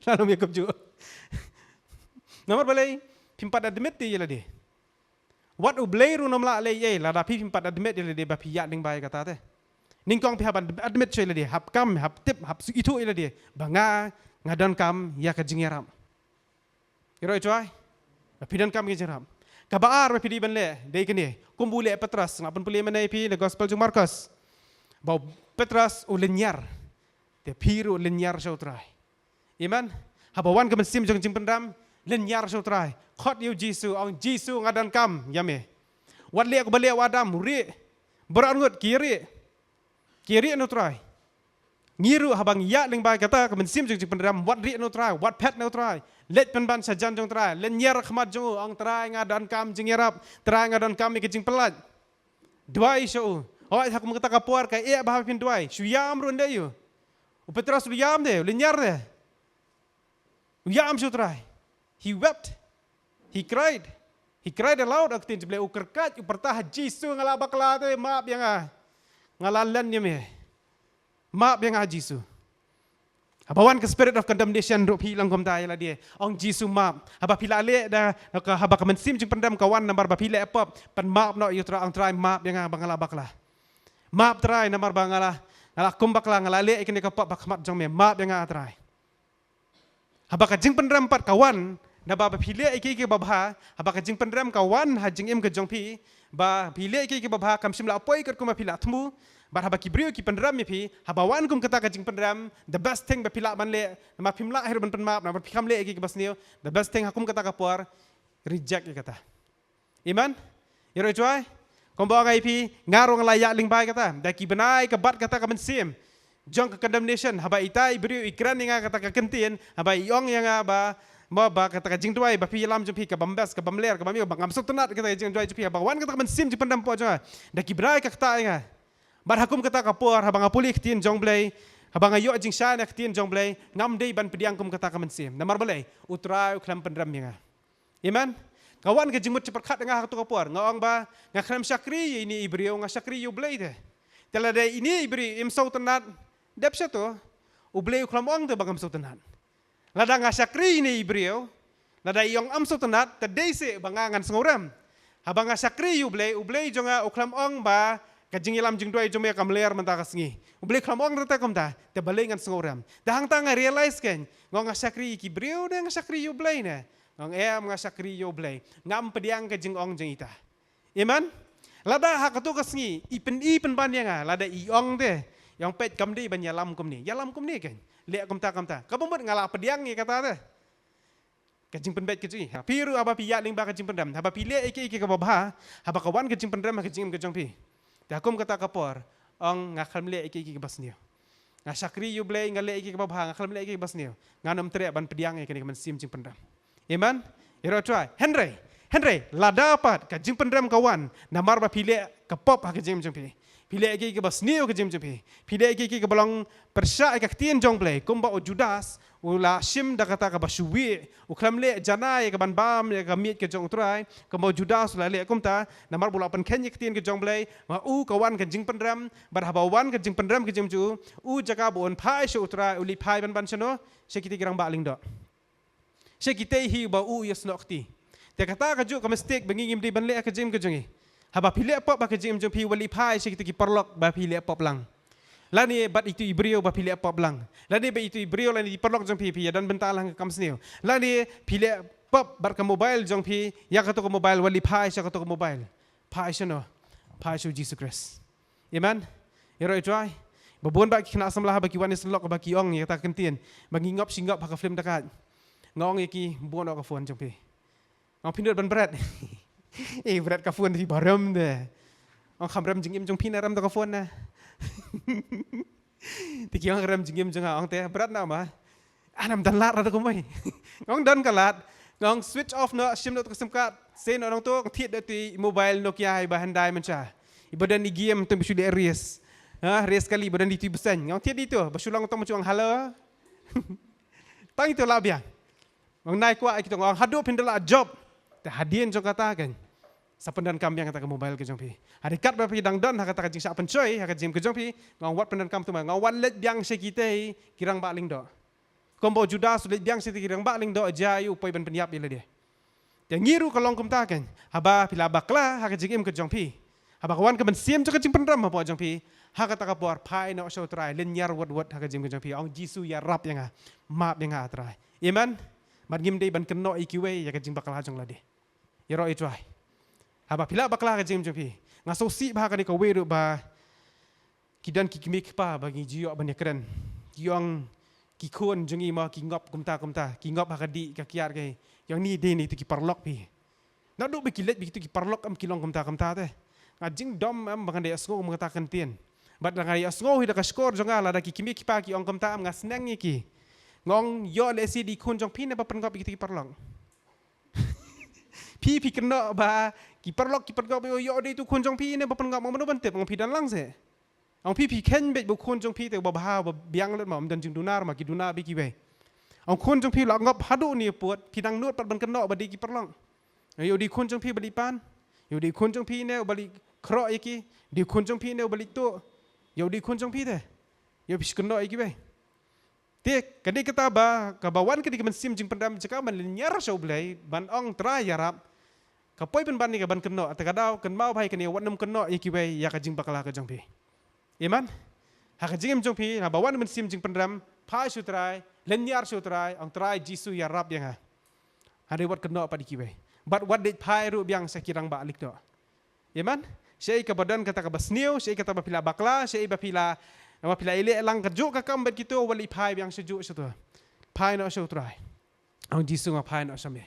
La long biang kumjuh. Namar balei? Phim pat admit te ïa lade. Wat U Blei ruh um lah leh ei lada phi phim pat admit ïa lade ba phi ïaid lyngba ïa kata te. Nyngkong phi hap ban admit shuwa ïa lade, hap kam, hap tip, hap shu ithuh ïa lade ba nga, nga donkam ïa ka jingïarap. Ïaroh ïa U Trai. Ba phi donkam ïa ka jingïarap. Kaba ar ba phi dei ban leh dei kane. Kumba u leh Petros, nga pynpule mynne ïa phi na gospel jong Markos. Ba u Petros u lynñiar. Te phi ruh lynñiar sha U Trai. Amen. Haba wan ka mynsiem jong ka jingpyndem, lynñiar sha U Trai. Khot ïa U Jisu, ong Jisu nga donkam ïa me. Wat leh kumba leh u Adam, u rieh. Baroh arngut ki rieh. Ki rieh na U Trai. Ngi ruh haba ngi ïaid lyngba kata ka mynsiem jong ka jingpyndem, wat rieh na U Trai, wat phet na U Trai. Leit pynban sha jan jong U Trai, lynñiar khmat jong u, ong Trai nga donkam jingïarap, Trai nga donkam ïa ka jingpynlait. Duwai sha u. Hooid, ha kum kata ka por ka eh ba haba phin duwai, shu ïam ruh ïa u. U Petros u ïam de, u lynñiar de. U ïam sha U Trai. He wept. He cried. He cried aloud, ha ka ktien jong U Blei, u kyrkhat, u pyrta ha Jisu, nga la bakla te, map ïa nga. Nga la len ïa me. Map ïa nga Jisu. Haba wan ka spirit of condemnation ruh phi long kumta ïa lade. Ong Jisu map. Haba phi la leh da, ka, haba ka mynsiem jingpyndem ka wan namar ba phi leh pop, pynmap noh ïa U Trai, ong Trai map ïa nga ba nga la bakla. Map Trai namar ba nga la, nga la kum bakla, nga la leh ïa kane ka pop ha khmat jong me, map ïa nga Trai. Haba ka jingpyndem pat ka wan, naba ba phi leh ïa kiei kiei kiba bha, haba ka jingpyndem ka wan ha jingim ka jong phi, ba phi leh ïa kiei kiba bha, kam shym la poi katkum ba phi la thmu, bad haba ki briew ki pyndem ïa phi, haba wan kum kata ka jingpyndem, the best thing ba phi lah ban leh, namar phim lah hi ruh ban pynmap, namar phi kham leh ïa kiei kiba sniew, the best thing ha kum kata ka por, reject ïa kata. Amen. Ïaroh ïa U Trai. Kumba ong ïa phi, nga ruh nga la ïaid lyngba ïa kata. Da ki bnai ka bat kata ka mynsiem jong ka condemnation. Haba itai i briew i kren ïa nga kata ka ktien, haba i ong ïa nga ba, mo ba kata ka jingduwai ba phi ïalam jong phi ka bym best, ka bym ler, ka bym ïoh, ba ngam sngewtynnat kata ka jingduwai jong phi, haba wan kata ka mynsiem jingpyndem hapoh jong nga. Da ki bnai ka ktah ïa nga. Bad ha kum kata ka por, haba nga pule ktien jong U Blei, haba nga ïoh jingshai na ktien jong U Blei, ngam dei ban pdiang kum kata ka mynsiem. Namar balei? U Trai u khlem pyndem ïa nga. Amen. Ka wan ka jingmut shaphrang kat nga ha kato ka por. Nga ong ba, nga khlem shakri ïa ine i briew, nga shakri ïa U Blei te. Te lada ine i briew im sngewtynnat, dep sha to. U Blei u khlem ong te ba ngam sngewtynnat. Lada nga shakri ïa ine i briew, lada i ong ym sngewtynnat, te dei seh ba nga ngan sngewrem. Haba nga shakri ïa U Blei, U Blei jong nga u khlem ong ba ka jingïalam jingduwai jong me kam ler mynta ka sngi. U Blei u khlem ong te kumta, te balei ngan sngewrem. Te hangta nga realize kein, nga ong nga shakri ïa ki briew ne nga shakri ïa U Blei ne. Nga ong em, nga shakri ïa U Blei. Ngam pdiang ka jingong jong ita. Amen. Lada ha kato ka sngi i pyn, i pynban ïa nga, lada i ong te, i ong peit kam dei ban ïalam kumne, ïalam kumne kein. Leh kumta kumta. Kaba mut nga la pdiang ïa kata te. Ka jingpynbeit ka jong i. Phi ruh haba phi ïaid lyngba ka jingpyndem, haba phi leh ïa kiei kiei kiba bha, haba ka wan ka jingpyndem ha ka jingim ka jong phi. Te ha kum kata ka por, ong nga khlem leh ïa kiei kiei kiba sniew. Nga shakri ïa U Blei, nga leh ïa kiei kiba bha, nga khlem leh ïa kiei kiba sniew. Ngan ym treh ban pdiang ïa kane ka mynsiem jingpyndem. Amen. Ïaroh ïa U Trai. Hynrei, hynrei lada pat ka jingpyndem ka wan namar ba phi leh ka pop ha ka jingim jong phi. Phi leh ïa kiei kiei kiba sniew ha ka jingim jong phi. Phi leh ïa kiei kiei kiei kiba long pyrshah ïa ka ktien jong U Blei. Kumba u Judas u la shim da kata kaba shu wieh. U khlem leh janai ïa ka ban bam ïa ka miej ka jong U Trai. Kumba u Judas u la leh kumta. Namar ba u la pynkheiñ ïa ka ktien ka jong U Blei. Ma u ka wan ka jingpyndem. Bad haba wan ka jingpyndem ka jingim jong u. U jaka ba un phai sha U Trai. U leit phai ban ban shano. Sha kitei ki rangbah lyngdoh. Sha kitei hi ba u ïasnoh kti. Te kata ka juh ka mistake ba ngi ngim dei ban leh ha ka jingim ka jong ngi. Haba phi leh pop ha ka jingim jong phi, wat leit phai sha kitei ki paralok ba phi leh pop lang. Lane bad itu i briew ba phi leh pop lang. Lane bad itu i briew lane i paralok jong phi, phi ïadon bynta lang ha ka kam sniew. Lane phi leh pop bad ka mobile jong phi, ïa kato ka mobile, wat leit phai sha kato ka mobile. Phai shano? Phai sha u Jisu Khrist. Amen. Ïaroh ïa U Trai. Ba bun bah ki khynnah samla ba ki wan ïasyllok ba ki ong ïa kata ka ktien. Ba ngi ngop shi ngop ha ka film dakaid. Nga ong ïa ki, bun noh ka phone jong phi. Nga ong phi nud ban bret. Eh, bret ka phone phi ba rem de. Nga ong kham rem jingim jong phi ne rem da ka phone ne. Te ki ong rem jingim jong nga, ong te bret na ma. Anam don lad ra da kumwei. Nga ong don ka lad. Nga ong switch off noh, shim noh ka sim card. Seh noh nangto, nga thied da ti mobile Nokia hi ba handai mynta. Iba don i game tang ba shu leh race. Ha, race kali ba don di ti bseng. Nga ong thied di to, ba shu long tang ba shu ong hello. Tang ito lah biang. Nga ong nai kwah ïa kito, nga ong haduh phin da lah job. Te hadien jong kata kan. Sa pyndonkam biang kata ka mobile ka jong phi. Hynrei katba phi dang don ha kata ka jingshah pynshoi ha ka jingim ka jong phi, nga ong wat pyndonkam tu ma, nga ong wat leit biang sha kitei ki rangbah lyngdoh. Kumba u Judas u leit biang sha kitei ki rangbah lyngdoh, jia ïa u poi ban pynïap ïa lade. Te ngi ruh ka long kumta kan. Haba phi la bakla ha ka jingim ka jong phi, haba ka wan ka mynsiem jong ka jingpynrem hapoh jong phi, ha kata ka por phai noh sha U Trai, lynñiar wut wut ha ka jingim ka jong phi, ong Jisu ïarap ïa nga, map ïa nga Trai. Amen. Bad ngim dei ban kynnoh ïa kiwei ïa ka jingbakla jong lade. Ïaroh ïa U Trai. Haba phi la bakla ha ka jingim jong phi, nga sngewsih bha kane kawei ruh ba ki don ki kmie ki kpa ba ngi ju ïoh ban ïakren. Ki ong ki khun jong ngi ma ki ngop kumta kumta, ki ngop ha ka dih ka kiad kaei. Ki ong ni dei na itu ki paralok phi. Naduh ba ki leit ba itu ki paralok em ki long kumta kumta te. Nga jingdom em ba ngan da ïasngew kum kata ka ktien. Bad lada nga ïasngew hi da ka shkor jong nga, lada ki kmie ki kpa ki ong kumta em nga sneng ïa ki. Nga ong ïoh lehse dei khun jong phi ne ba pynngop ïa itu ki paralok. Phi phi kynnoh ba ki paralok ki pynngop, ïoh dei itu khun jong phi ne ba pynngop, ma mano ban tip, nga ong phi don lang seh. Ong phi phi kheiñ beit ba u khun jong phi te uba bha uba biang lut ma, um don jingduna ma, ki duna beit kiwei. Ong khun jong phi la ngop haduh ne pud, phi dang nud pat ban kynnoh ba dei ki paralok. Ïoh dei khun jong phi ba leit pan. Ïoh dei khun jong phi ne uba leit khroh ïa ki. Dei khun jong phi ne uba leit tuh. Ïoh dei khun jong phi te. Ïoh phi kynnoh ïa kiwei. Te ka dei kata ba kaba wan ka dei ka mynsiem jingpynrem jong ka ban lynñiar sha U Blei ban ong Trai ïarap. Ka poi pynban ïa ka ban kynnoh, te ka daw kynmaw bha ïa kane, wat nym kynnoh ïa kiwei ïa ka jingbakla ka jong phi. Amen. Ha ka jingim jong phi, haba wan ka mynsiem jingpynrem, phai sha U Trai, lynñiar sha U Trai, ong Trai Jisu ïarap ïa nga. Hynrei wat kynnoh pat ïa kiwei. Bad wat leit phai ruh biang sha ki rangbah lyngdoh. Amen. Shaei kaba don kata kaba sniew, shaei kata ba phi la bakla, shaei ba phi la, ba phi la ïaleh lang kajuh ka kam bad kito, wat leit phai biang shajuh shato. Phai noh sha U Trai. Ong Jisu nga phai noh sha me.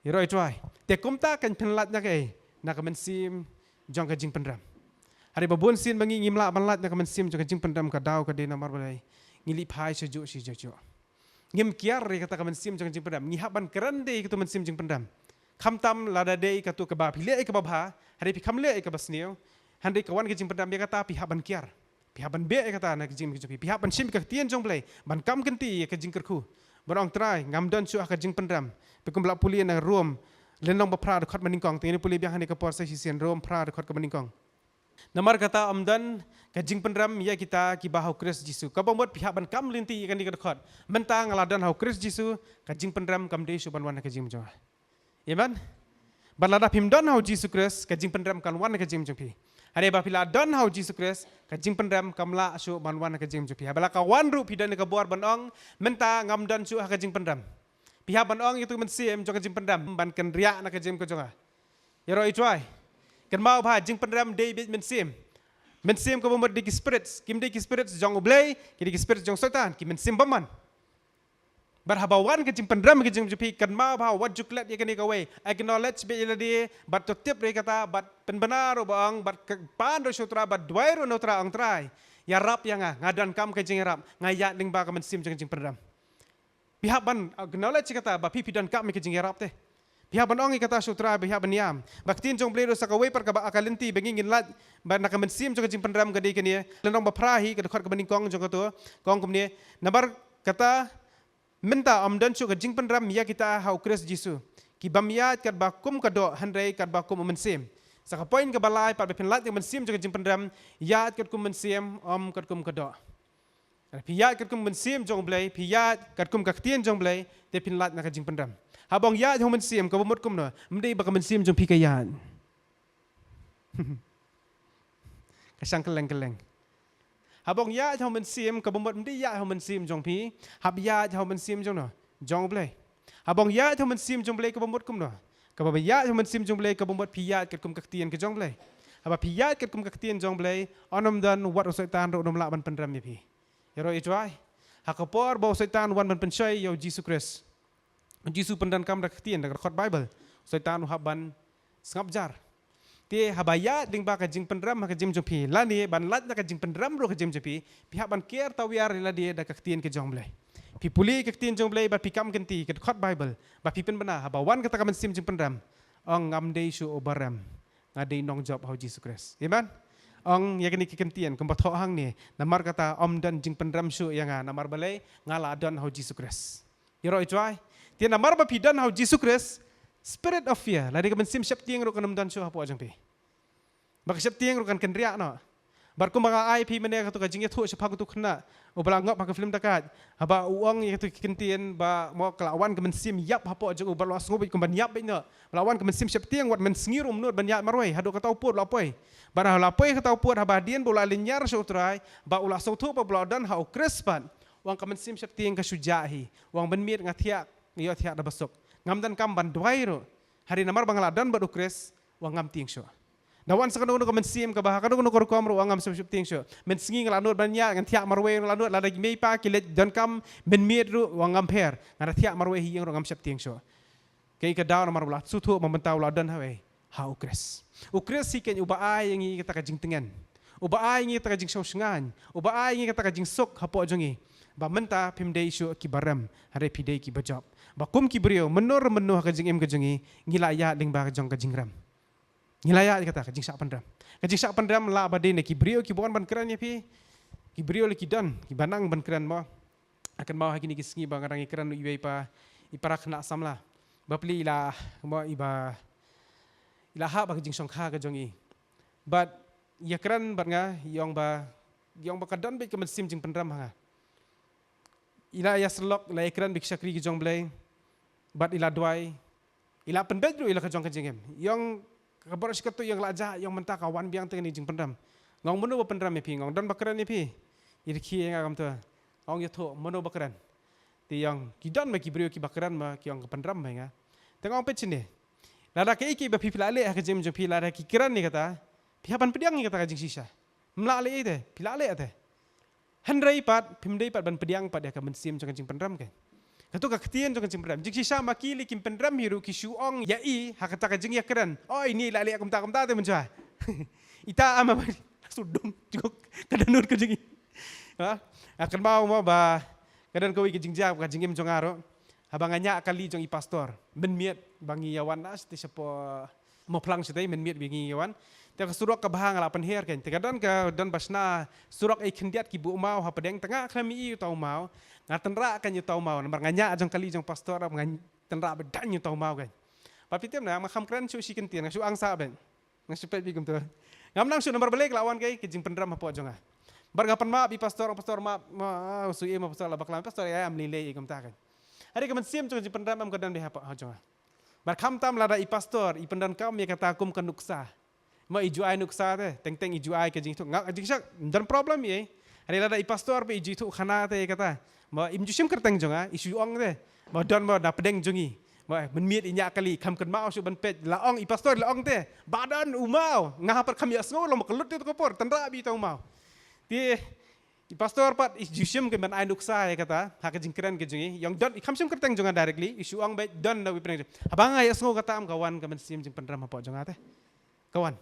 Ïaroh ïa U Trai. Te kumta kan phin lait na kaei, na ka mynsiem jong ka jingpynrem. Hynrei ba bun sien ba ngi ngim lah ban lait na ka mynsiem jong ka jingpynrem, ka daw ka dei namar balei? Ngi leit phai shajuh shajuh. Ngim kiar ïa kata ka mynsiem jong ka jingpynrem. Ngi hap ban kren de ïa kato mynsiem jingpynrem. Khamtam lada dei kato kaba phi leh ïa kaba bha, hynrei phi kham leh ïa kaba sniew, hynrei ka wan ka jingpynrem, ïa kata phi hap ban kiar. Phi hap ban beh ïa kata na ka jingim ka jong phi. Phi hap ban shim ka ktien jong U Blei ban kam kynti ïa ka jingkyrkhu. Ban ong Trai, ngam don shuh ha ka jingpynrem. Phi kum ba la pule na Rom lynnong ba phra dkhot ba nyngkong, te ngin pule biang ha kane ka por sa shisien, Rom phra dkhot kaba nyngkong. Namar kata ym don ka jingpynrem ïa kita kiba ha U Khrist Jisu. Kaba mut phi hap ban kam lynti ïa kane ka dkhot. Mynta nga la don ha U Khrist Jisu, ka jingpynrem kam dei shuh ban wan ha ka jingim jong nga. Amen. Bad lada phim don ha U Jisu Khrist, ka jingpynrem kan wan ha ka jingim jong phi. Hynrei ba phi la don ha U Jisu Khrist, ka jingpynrem kam lah shuh ban wan ha ka jingim jong phi. Haba la ka wan ruh phi don ïa ka bor ban ong, mynta ngam don shuh ha ka jingpynrem. Phi hap ban ong ïa kato ka mynsiem jong ka jingpynrem ban kynriah na ka jingim ka jong nga. Ïaroh ïa U Trai. Kynmaw ba jingpynrem dei beit mynsiem. Mynsiem kaba mut dei ki spirits, kim dei ki spirits jong U Blei, ki dei ki spirits jong Soitan, ki mynsiem bymman. Bad haba wan ka jingpynrem ha ka jingim jong phi, kynmaw ba wat ju klet ïa kane kawei. Acknowledge beit ïa lade, bad to tip ruh ïa kata, bad pynbna ruh ba ong, bad pan ruh sha U Trai, bad duwai ruh na U Trai, ong Trai, ïarap ïa nga, nga donkam ka jingïarap, nga ïaid lyngba ka mynsiem jong ka jingpynrem. Phi hap ban acknowledge ïa kata ba phi phi donkam ïa ka jingïarap te. Phi hap ban ong ïa kata sha U Trai, ba phi hap ban ïam. Ba ka ktien jong U Blei ruh sa kawei pat kaba ïa ka lynti ba ngi ngin lait, ba na ka mynsiem jong ka jingpynrem ka dei kane. Lynnong ba phra hi ka dkhot kaba nyngkong jong kato, ka ong kumne, namar kata mynta ym don shuh ka jingpynrem ïa kita ha U Khrist Jisu, ki bym ïaid katba kum ka doh hynrei katba kum u mynsiem. Sa ka point kaba lai pat ba phin lait ïa ka mynsiem jong ka jingpynrem, ïaid katkum mynsiem, ym katkum ka doh. Phi ïaid katkum mynsiem jong U Blei, phi ïaid katkum ka ktien jong U Blei, te phin lait na ka jingpynrem. Haba ong ïaid ha u mynsiem kaba mut kumno, ym dei ba ka mynsiem jong phi ka ïaid. Ka shang kylleng kylleng. Haba ong ïaid ha u mynsiem kaba mut, ym dei ïaid ha u mynsiem jong phi, hap ïaid ha u mynsiem jong no, jong U Blei. Haba ong ïaid ha u mynsiem jong U Blei kaba mut kumno, kaba ïaid ha u mynsiem jong U Blei kaba mut phi ïaid katkum ka ktien ka jong U Blei. Haba phi ïaid katkum ka ktien jong U Blei, un ym don wat u Soitan ruh un ym lah ban pynrem ïa phi. Ïaroh ïa U Trai. Ha ka por ba u Soitan wan ban pynshoi ïa U Jisu Khrist, Jisu pyndonkam da ka ktien, da ka dkhot Bible. Soitan u hap ban sngap jar. Te haba ïaid lyngba ka jingpynrem ha ka jingim jong phi, lane ban lait na ka jingpynrem ruh ha ka jingim jong phi, phi hap ban ker tawiar ïa lade da ka ktien ka jong U Blei. Phi pule ka ktien jong U Blei bad phi kam kynti ka dkhot Bible, bad phi pynbna, haba wan kata ka mynsiem jingpynrem, ong ngam dei shuh uba rem, nga dei nongjop ha u Jisu Khrist. Amen. Ong ïa kane ka ktien kumba thoh hangne, namar kata ym don jingpynrem shuh ïa nga, namar balei, nga la don ha u Jisu Khrist. Ïaroh i jwai. Te namar ba phi don ha u Jisu Khrist, spirit of fear, lane ka mynsiem sheptieng ruh kan ym don shuh hapoh jong phi. Ba ka sheptieng ruh kan kynriah noh. Bad kumba nga ai phi mynne katu ka jingïathuh shaphang utu u khynnah uba la ngop ha ka film Dakaid. Haba u ong ïa katu ka ktien ba mo ka la wan ka mynsiem ïap hapoh jong u, ba la sngewbha kumba ïap beit noh. Ba la wan ka mynsiem sheptieng, wat mynsngi ruh ym nud ban ïaid marwei haduh kata u pud la poi. Bad ha la poi kata u pud, haba hadien ba u la lynñiar sha U Trai, ba u la sngewthuh ba u la don ha u Khrist pat, u ong ka mynsiem sheptieng ka shu jah hi. U ong mynmiet nga thiah, nga ïohthiah da ba suk. Ngam donkam ban duwai ruh. Hynrei namar ba nga la don bad u Khrist, u ong ngam tieng shuh. Da wan sa kano kano ka mynsiem kaba ha kano kano ka rukom ruh, u ong ngam sheptieng shuh. Mynsngi nga la nud ban ïaid, ngan thiah marwei ruh la nud, lada ki mei pa ki leit donkam mynmiet ruh, u ong ngam pher. Nga da thiah marwei hi ïeng ruh ngam sheptieng shuh. Kaei ka daw? Namar u la sngewthuh ba mynta u la don ha wei, ha u Khrist. U Khrist hi keiñ uba ai ïa ngi kata ka jingtngen, uba ai ïa ngi kata ka jingshongshngaiñ, uba ai ïa ngi kata ka jingsuk hapoh jong ngi. Ba mynta phim dei shuh kiba rem, hynrei phi dei kiba jop. Ba kum ki briew, mynno re mynno ha ka jingim ka jong ngi, ngi la ïaid lyngba ka jong ka jingrem. Ngi la ïaid kata ka jingshah pynrem. Ka jingshah pynrem lah ba dei na ki briew kiba wan ban kren ïa phi, ki briew lei ki don kiba nang ban kren mo. Nga kynmaw ha kine ki sngi ba nga dang ïakren ïa iwei pa i para khynnah samla. Bapli i la, mo, iba, i la hap ha ka jingshongkha ka jong i. Bad ïakren bad nga, i ong ba, i ong ba ka don beit ka mynsiem jingpynrem ha nga. I la ïasyllok, i la ïakren bad ki shakri ki jong U Blei. Bad i la duwai. I la pynbeit ruh ïa la ka jong ka jingim. I ong ka baroh shi katta, i ong la jah, i ong mynta ka wan biang te kane ka jingpynrem. Nga ong mano ba pynrem ïa phi? Nga ong don ba kren ïa phi? I rkhie ïa nga kumta. Nga ong ïathuh, mano ba kren? Te i ong ki don ma ki briew kiba kren ma ki ong ka pynrem ma ïa nga. Te nga ong peit shane. Lada kaei kaei ba phi phi la leh ha ka jingim jong phi, lada ki kren ïa kata, phi hap ban pdiang ïa kata ka jingshisha. Ym lah leh ei te, phi la leh te. Hynrei pat phim dei pat ban pdiang pat ïa ka mynsiem jong ka jingpynrem keiñ. Kato ka ktien jong ka jingpynrem. Jingshisha ma ki lei kim pynrem hi ruh ki shu ong ïa i ha kata ka jingïakren. Oi, ni la leh kumta kumta te mynta. Ita ama ba sudum jingok ka dohnud ka jong i. Ha? Nga kynmaw mo ba ka don kawei ka jingjia ka jingim jong nga ruh. Haba nga ñiah kali jong i pastor. Mynmiet ba ngi ïa wan na shatei shapoh Mawphlang shatei, mynmiet ba ngi ïa wan. Te ka surok kaba nga la pynher keiñ. Te ka don ka don ba shna surok ei khyndiat ki buh maw hapdeng, te nga khlem ïohi uta u maw. Nga tynrah keiñ uta u maw. Namar nga ñiah jong kali jong pastor, nga tynrah ba dang uta u maw keiñ. Ba phi tip na, nga kham kren shuh shi kyntien, nga shu angsah beit. Nga shu peit beit kumta. Ngam nang shuh namar balei ka la wan kaei ka jingpynrem hapoh jong nga. Bad nga pan map ïa i pastor, pastor map, ma, shu ïa ma pastor la bakla, pastor ïa, ïa, ym lei lei ïa kumta keiñ. Hynrei ka mynsiem jong ka jingpynrem em ka don beit hapoh jong nga. Bad khamtam lada i pastor i pyndonkam ïa kata kum ka nuksa. Ma i ju ai nuksa te, teng teng i ju ai ka jingïathuh. Nga ka jingshak, ym don problem ei. Hynrei lada i pastor ba i ju ïathuh khana te ïa kata. Ma im ju shim kyrteng jong nga, i shu ong te. Ma don ma na pdeng jong i. Ma mynmiet i ñiah kali, kham kynmaw shuh ban peit, la ong i pastor la ong te. Ba don u maw, nga ha pat kham ïohsngew lang ma ka lut te ka por, tynrah beit uta u maw. Te i pastor pat i ju shim ka ban ai nuksa ïa kata, ha ka jingkren ka jong i, i ong don, i kham shim kyrteng jong nga directly, i shu ong beit don na wi pdeng. Haba nga ïohsngew kata em ka wan ka mynsiem jingpynrem hapoh jong nga te. Ka wan.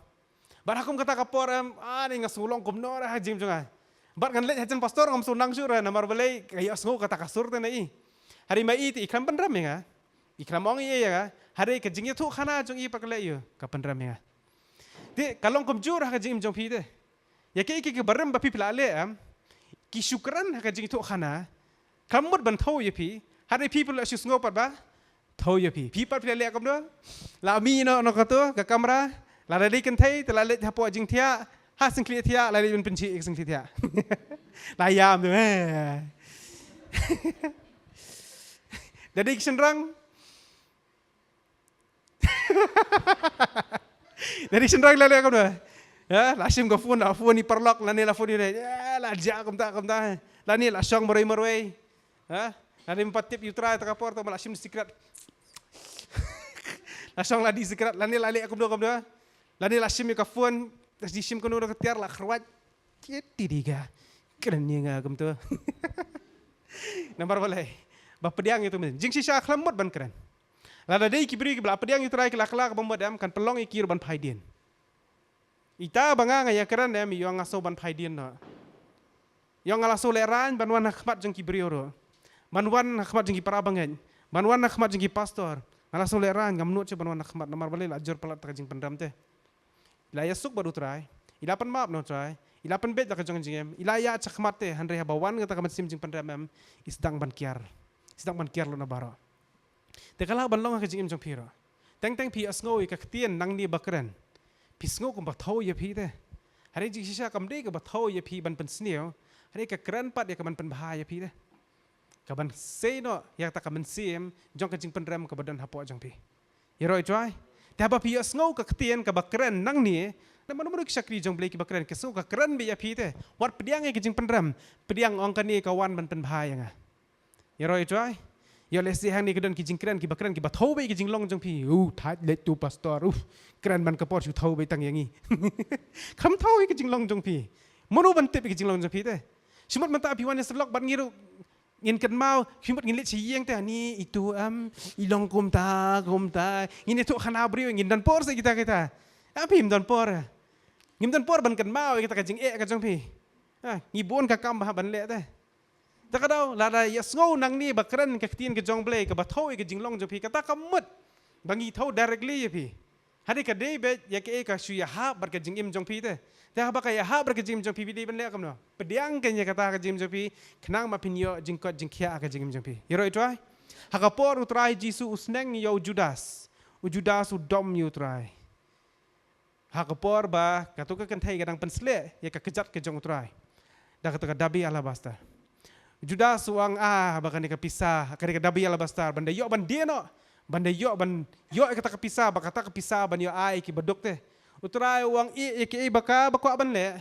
Bad ha kum kata ka por em, ani nga sngew long kumno re ha jingim jong nga. Bad ngan leit hajan pastor ngam sngew nang shuh re, namar balei ka ïohsngew kata ka sur te na i. Hynrei ma i te i khlem pynrem ïa nga. I khlem ong ei ei ïa nga. Hynrei ka jingïathuh khana jong i pat ka leh ïa u, ka pynrem ïa nga. Te ka long kumjuh ha ka jingim jong phi te. Ïa kiei kiei kiba rem ba phi phi la leh em, ki shu kren ha ka jingïathuh khana. Khlem mut ban thew ïa phi. Hynrei phi phi la shu sngew pat ba thew ïa phi. Phi pat phi la leh kumno? La mih noh na kato ka kamra. Lada dei kynthei te la leit hapoh jingthiah, ha syngkhlieh thiah, la leit ban pynjhieh ïa ka syngkhlieh thiah. La ïam te. Da dei ki shynrang. Da dei ki shynrang la leh kumno? Ha, la shim ka phone, la phone i paralok, lane la phone i, eh, la jah kumta kumta. Lane la shong marwei marwei. Ha? Lane ym pat tip ïa U Trai ta ka por, ta ma la shim sikret. La shong la dih sikret, lane la leh kumno kumno. Lane la shim ïa ka phone, la dih shim kano kano ka tiar, la khrwat. Kit ti di ka. Kren ïa nga kumto. Namar balei? Ba pdiang ïa utu u mynsiem. Jingshisha khlem mut ban kren. Lada dei ki briew kiba la pdiang ïa u Trai ki la kylla kaba mut em, kan pynlong ïa ki ruh ban phai dien. Ita ba nga nga ïakren em, ïoh nga sngew ban phai dien noh. Ïoh nga la sngew lehraiñ ban wan ha khmat jong ki briew ruh. Ban wan ha khmat jong ki para bangeit. Ban wan ha khmat jong ki pastor. Nga la sngew lehraiñ, ngam nud shuh ban wan ha khmat namar balei, la jur palat kata ka jingpynrem te. I la ïasuk bad u Trai, i la pynmap na u Trai, i la pynbeit da ka jong ka jingim, i la ïaid shakhmat te, hynrei haba wan kata ka mynsiem jingpynrem em, i sdang ban kiar. I sdang ban kiar lut na baroh. Te ka lah ban long ha ka jingim jong phi ruh. Teng teng phi ïohsngew ïa ka ktien nangne ba kren, phi sngew kumba thew ïa phi te. Hynrei jingshisha kam dei kaba thew ïa phi ban pynsniew, hynrei ka kren pat ïa ka ban pynbha ïa phi te. Ka ban sei noh ïa kata ka mynsiem jong ka jingpynrem kaba don hapoh jong phi. Ïaroh ïa u Trai. Te haba phi ïohsngew ka ktien kaba kren nangne, na mano mano ki shakri jong Blei kiba kren, ki sngew ka kren beit ïa phi te. Wat pdiang ïa ka jingpynrem, pdiang, ong, kane ka wan ban pynbha ïa nga. Ïaroh ïa u Trai. Ïoh lehse hangne ka don ki jingkren kiba kren kiba thew beit ïa ka jinglong jong phi. U thait leit tu pastor. Uf, kren man ka por shu thew beit tang ïa ngi. Kham thew ïa ka jinglong jong phi. Mano ban tip ïa ka jinglong jong phi te. Shu mut mynta phi wan ïa sylok bad ngi ruh ngin kynmaw, shu mut ngin leit sha ïing te, ani itu em, i long kumta kumta. Ngin ïathuh khana briew, ngin don por sa kita kita. Em, phim don por. Ngim don por ban kynmaw ïa kita ka jingeh ka jong phi. Ha, ngi bun ka kam ba hap ban leh te. Te ka daw, lada ïohsngew nangne ba kren ka ktien ka jong Blei kaba thew ïa ka jinglong jong phi, kata kam mut ba ngi thew directly ïa phi. Hynrei ka dei beit ïa kaei ka shu ïahap bad ka jingim jong phi te. Te haba ka ïahap bad ka jingim jong phi, phi dei ban leh kumno? Pdiang kane ïa kata ka jingim jong phi, khnang ba phin ïoh jingkoit jingkhiah ha ka jingim jong phi. Ïaroh ïa u Trai. Ha ka por u Trai Jisu u sneng ïa u Judas, u Judas u dom ïa u Trai. Ha ka por ba katu ka kynthei ka dang pynsleh ïa ka kjat ka jong u Trai da katu ka dabi alabaster. Judas u ong, ah, ba kane ka pisa, kane ka dabi alabaster, ban da ïoh ban die noh, ban da ïoh ban ïoh ïa kata ka pisa, ba kata ka pisa ban ïoh ai ki baduk te. U Trai u ong, ïeh, ïa kiei ba ka ba kwah ban leh.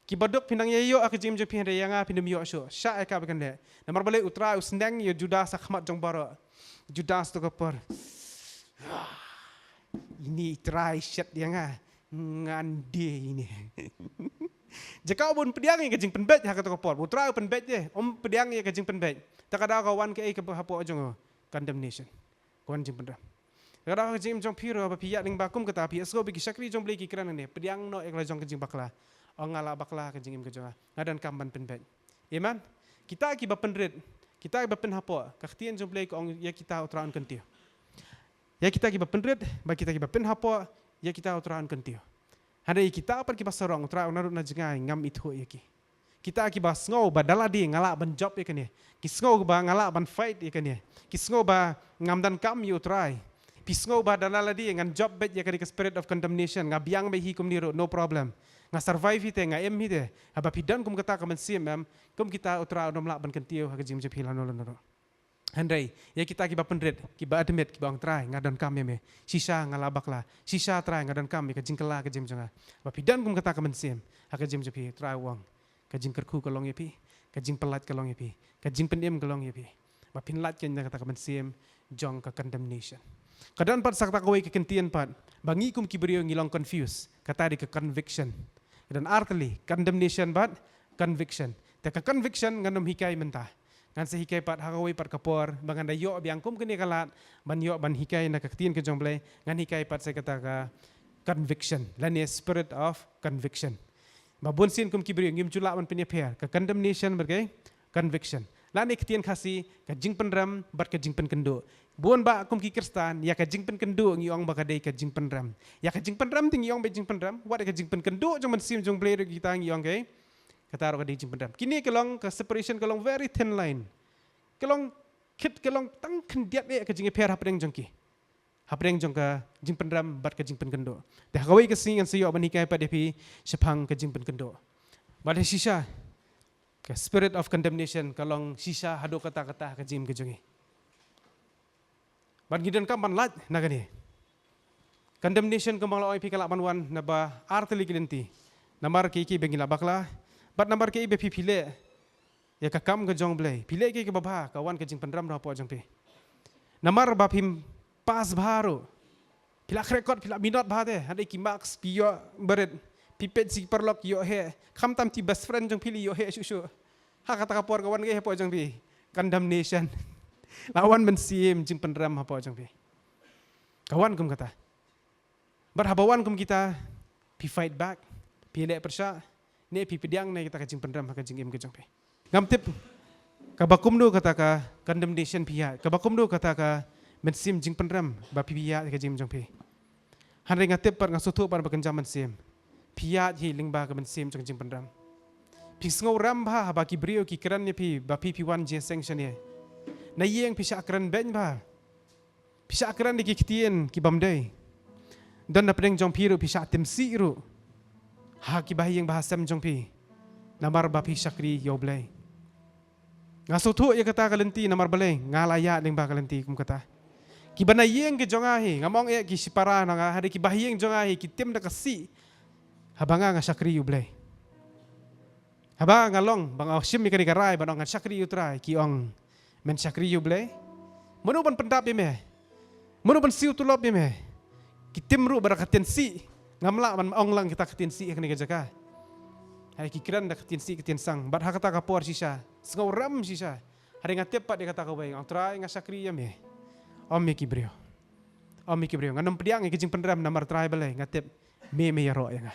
Ki baduk phin nang ïa ïoh ha ka jingim jong phi, hynrei ïa nga phin ym ïoh shuh. Shah ïa ka ba kan leh. Namar balei? U Trai u sneng ïa u Judas ha khmat jong baroh. Judas tu ka por. Ini i Trai shet ïa nga. Ngan die ini. Jaka u bun pdiang ïa ka jingpynbeit ha katu ka por. U Trai u pynbeit de. Um pdiang ïa ka jingpynbeit. Te ka daw ka wan kaei kaba hapoh jong u? Condemnation. Ka wan jingpynrem. Te ka daw ka jingim jong phi ruh, ba phi ïaid lyngba kum kata, phi ïohsngew ba ki shakri jong Blei ki kren hangne, pdiang noh ïa ka la jong ka jingbakla. Ong nga la bakla, ka jingim ka jong nga, nga donkam ban pynbeit. Amen. Kita kiba pynrit, kita kiba pynhapoh, ka ktien jong Blei ka ong ïa kita u Trai un kyntiew. Ïa kita kiba pynrit bad kita kiba pynhapoh, ïa kita u Trai un kyntiew. Hynrei ïa kita pat kiba sarong, u Trai u ong naduh na jngai ngam ithuh ïa ki. Kita kiba sngew ba da lade nga lah ban jop ïa kane, ki sngew ba nga lah ban fight ïa kane, ki sngew ba ngam donkam ïa u Trai. Phi sngew ba da lade ngan jop beit ïa kane ka spirit of condemnation, nga biang beit hi kumne ruh, no problem. Nga survive hi te, nga im hi te. Haba phi don kum kata ka mynsiem em, kum kita u Trai un ym lah ban kyntiew ha ka jingim jong phi lano lano ruh. Hynrei ïa kita kiba pynrit, kiba admit, kiba ong, Trai, nga donkam ïa me. Shisha nga la bakla. Shisha, Trai, nga donkam ïa ka jingkylla ha ka jingim jong nga. Ba phi don kum kata ka mynsiem ha ka jingim jong phi, Trai u ong, ka jingkyrkhu ka long ïa phi, ka jingpyllait ka long ïa phi, ka jingpynim ka long ïa phi. Ba phin lait kane na kata ka mynsiem jong ka condemnation. Ka don pat sa kata kawei ka kyntien pat ba ngi kum ki briew ngi long confuse. Kata dei ka conviction. Ka don ar tylli, condemnation bad conviction. Te ka conviction ngan ym hikai mynta. Ngan sa hikai pat ha kawei pat ka por ba ngan da ïoh biang kum kane ka lad ban ïoh ban hikai na ka ktien ka jong Blei, ngan hikai pat sa kata ka conviction lane spirit of conviction. Ba bun sien kum ki briew ngim ju lah ban pynïapher ka condemnation bad ka conviction. Lane ktien Khasi ka jingpynrem bad ka jingpynkynduh. Bun ba kum ki Khristan ïa ka jingpynkynduh ngi ong ba ka dei ka jingpynrem. Ïa ka jingpynrem te ngi ong ba jingpynrem, wat ïa ka jingpynkynduh jong mynsiem jong Blei ruh kita ngi ong ka Kata ruh ka dei jingpynrem. Kine ka long ka separation, ka long very thin line. Ka long khit, ka long tang khyndiat eh ka jingïapher hapdeng jong ki. Hapdeng jong ka jingpynrem bad ka jingpynkynduh. Te ha kawei ka sngi ngan sa ïoh ban hikai pat ïa phi shaphang ka jingpynkynduh. Bad ha shisha ka spirit of condemnation ka long shisha haduh katta katta ha ka jingim ka jong ngi. Bad ngi donkam ban lait na kane. Condemnation kumba nga la ong ïa phi ka lah ban wan naba ar tylli ki lynti. Namar kiei kiei ba ngi la bakla, bad namar kiei ba phi, phi leh ïa ka kam ka jong U Blei, phi leh kiei kiei ba bha, ka wan ka jingpynrem ruh hapoh jong phi. Namar ba phim pass bha ruh, phi la khreh kot, phi la minot bha te, hynrei ki marks phi ïoh barit, phi peit sha ki paralok ïoh heh, khamtam ki best friend jong phi la ïoh heh shuh shuh. Ha kata ka por ka wan kaei hapoh jong phi? Condemnation. La wan mynsiem jingpynrem hapoh jong phi. Ka wan kum kata. Bad haba wan kum kita, phi fight back, phi leh pyrshah, ne phi pdiang ne kita ka jingpynrem ha ka jingim ka jong phi. Ngam tip kaba kumno kata ka condemnation phi ïaid, kaba kumno kata ka mynsiem jingpynrem ba phi ïaid ha ka jingim jong phi. Hynrei nga tip pat, nga sngewthuh pat ba kynja mynsiem phi ïaid hi lyngba ka mynsiem jong jingpynrem. Phi sngewrem bha haba ki briew ki kren ïa phi ba phi phi wan jingïaseng shane. Na ïing phi shah kren beiñ bha. Phi shah kren da ki ktien ki bym dei. Don na pdeng jong phi ruh phi shah tim sih ruh ha ki bahaïing bahasem jong phi. Namar ba phi shakri ïa U Blei. Nga sngewthuh ïa kata ka lynti namar balei nga la ïaid lyngba ka lynti kum kata. Kiba na ïing ki jong nga hi, ngam ong eh ki shipara na nga, hynrei ki bahaïing jong nga hi ki tim da ka sih. Haba nga nga shakri ïa U Blei. Haba nga long ba nga shim ïa kane ka rai ban ong ngan shakri ïa U Trai, ki ong, men shakri ïa U Blei? Mano ban pyndap ïa me? Mano ban siew tulop ïa me? Ki tim ruh bad ka ktien sih. Ngam lah ban ong lang kita ka ktien sih ha kane ka jaka. Hynrei ki kren da ka ktien sih ka ktien sang. Bad ha kata ka por shisha, sngewrem shisha. Hynrei nga tip pat ïa kata kawei, nga ong, Trai, nga shakri ïa me. Ym ïa ki briew. Ym ïa ki briew. Ngan ym pdiang ïa ki jingpynrem namar Trai balei, nga tip me me ïaroh ïa nga.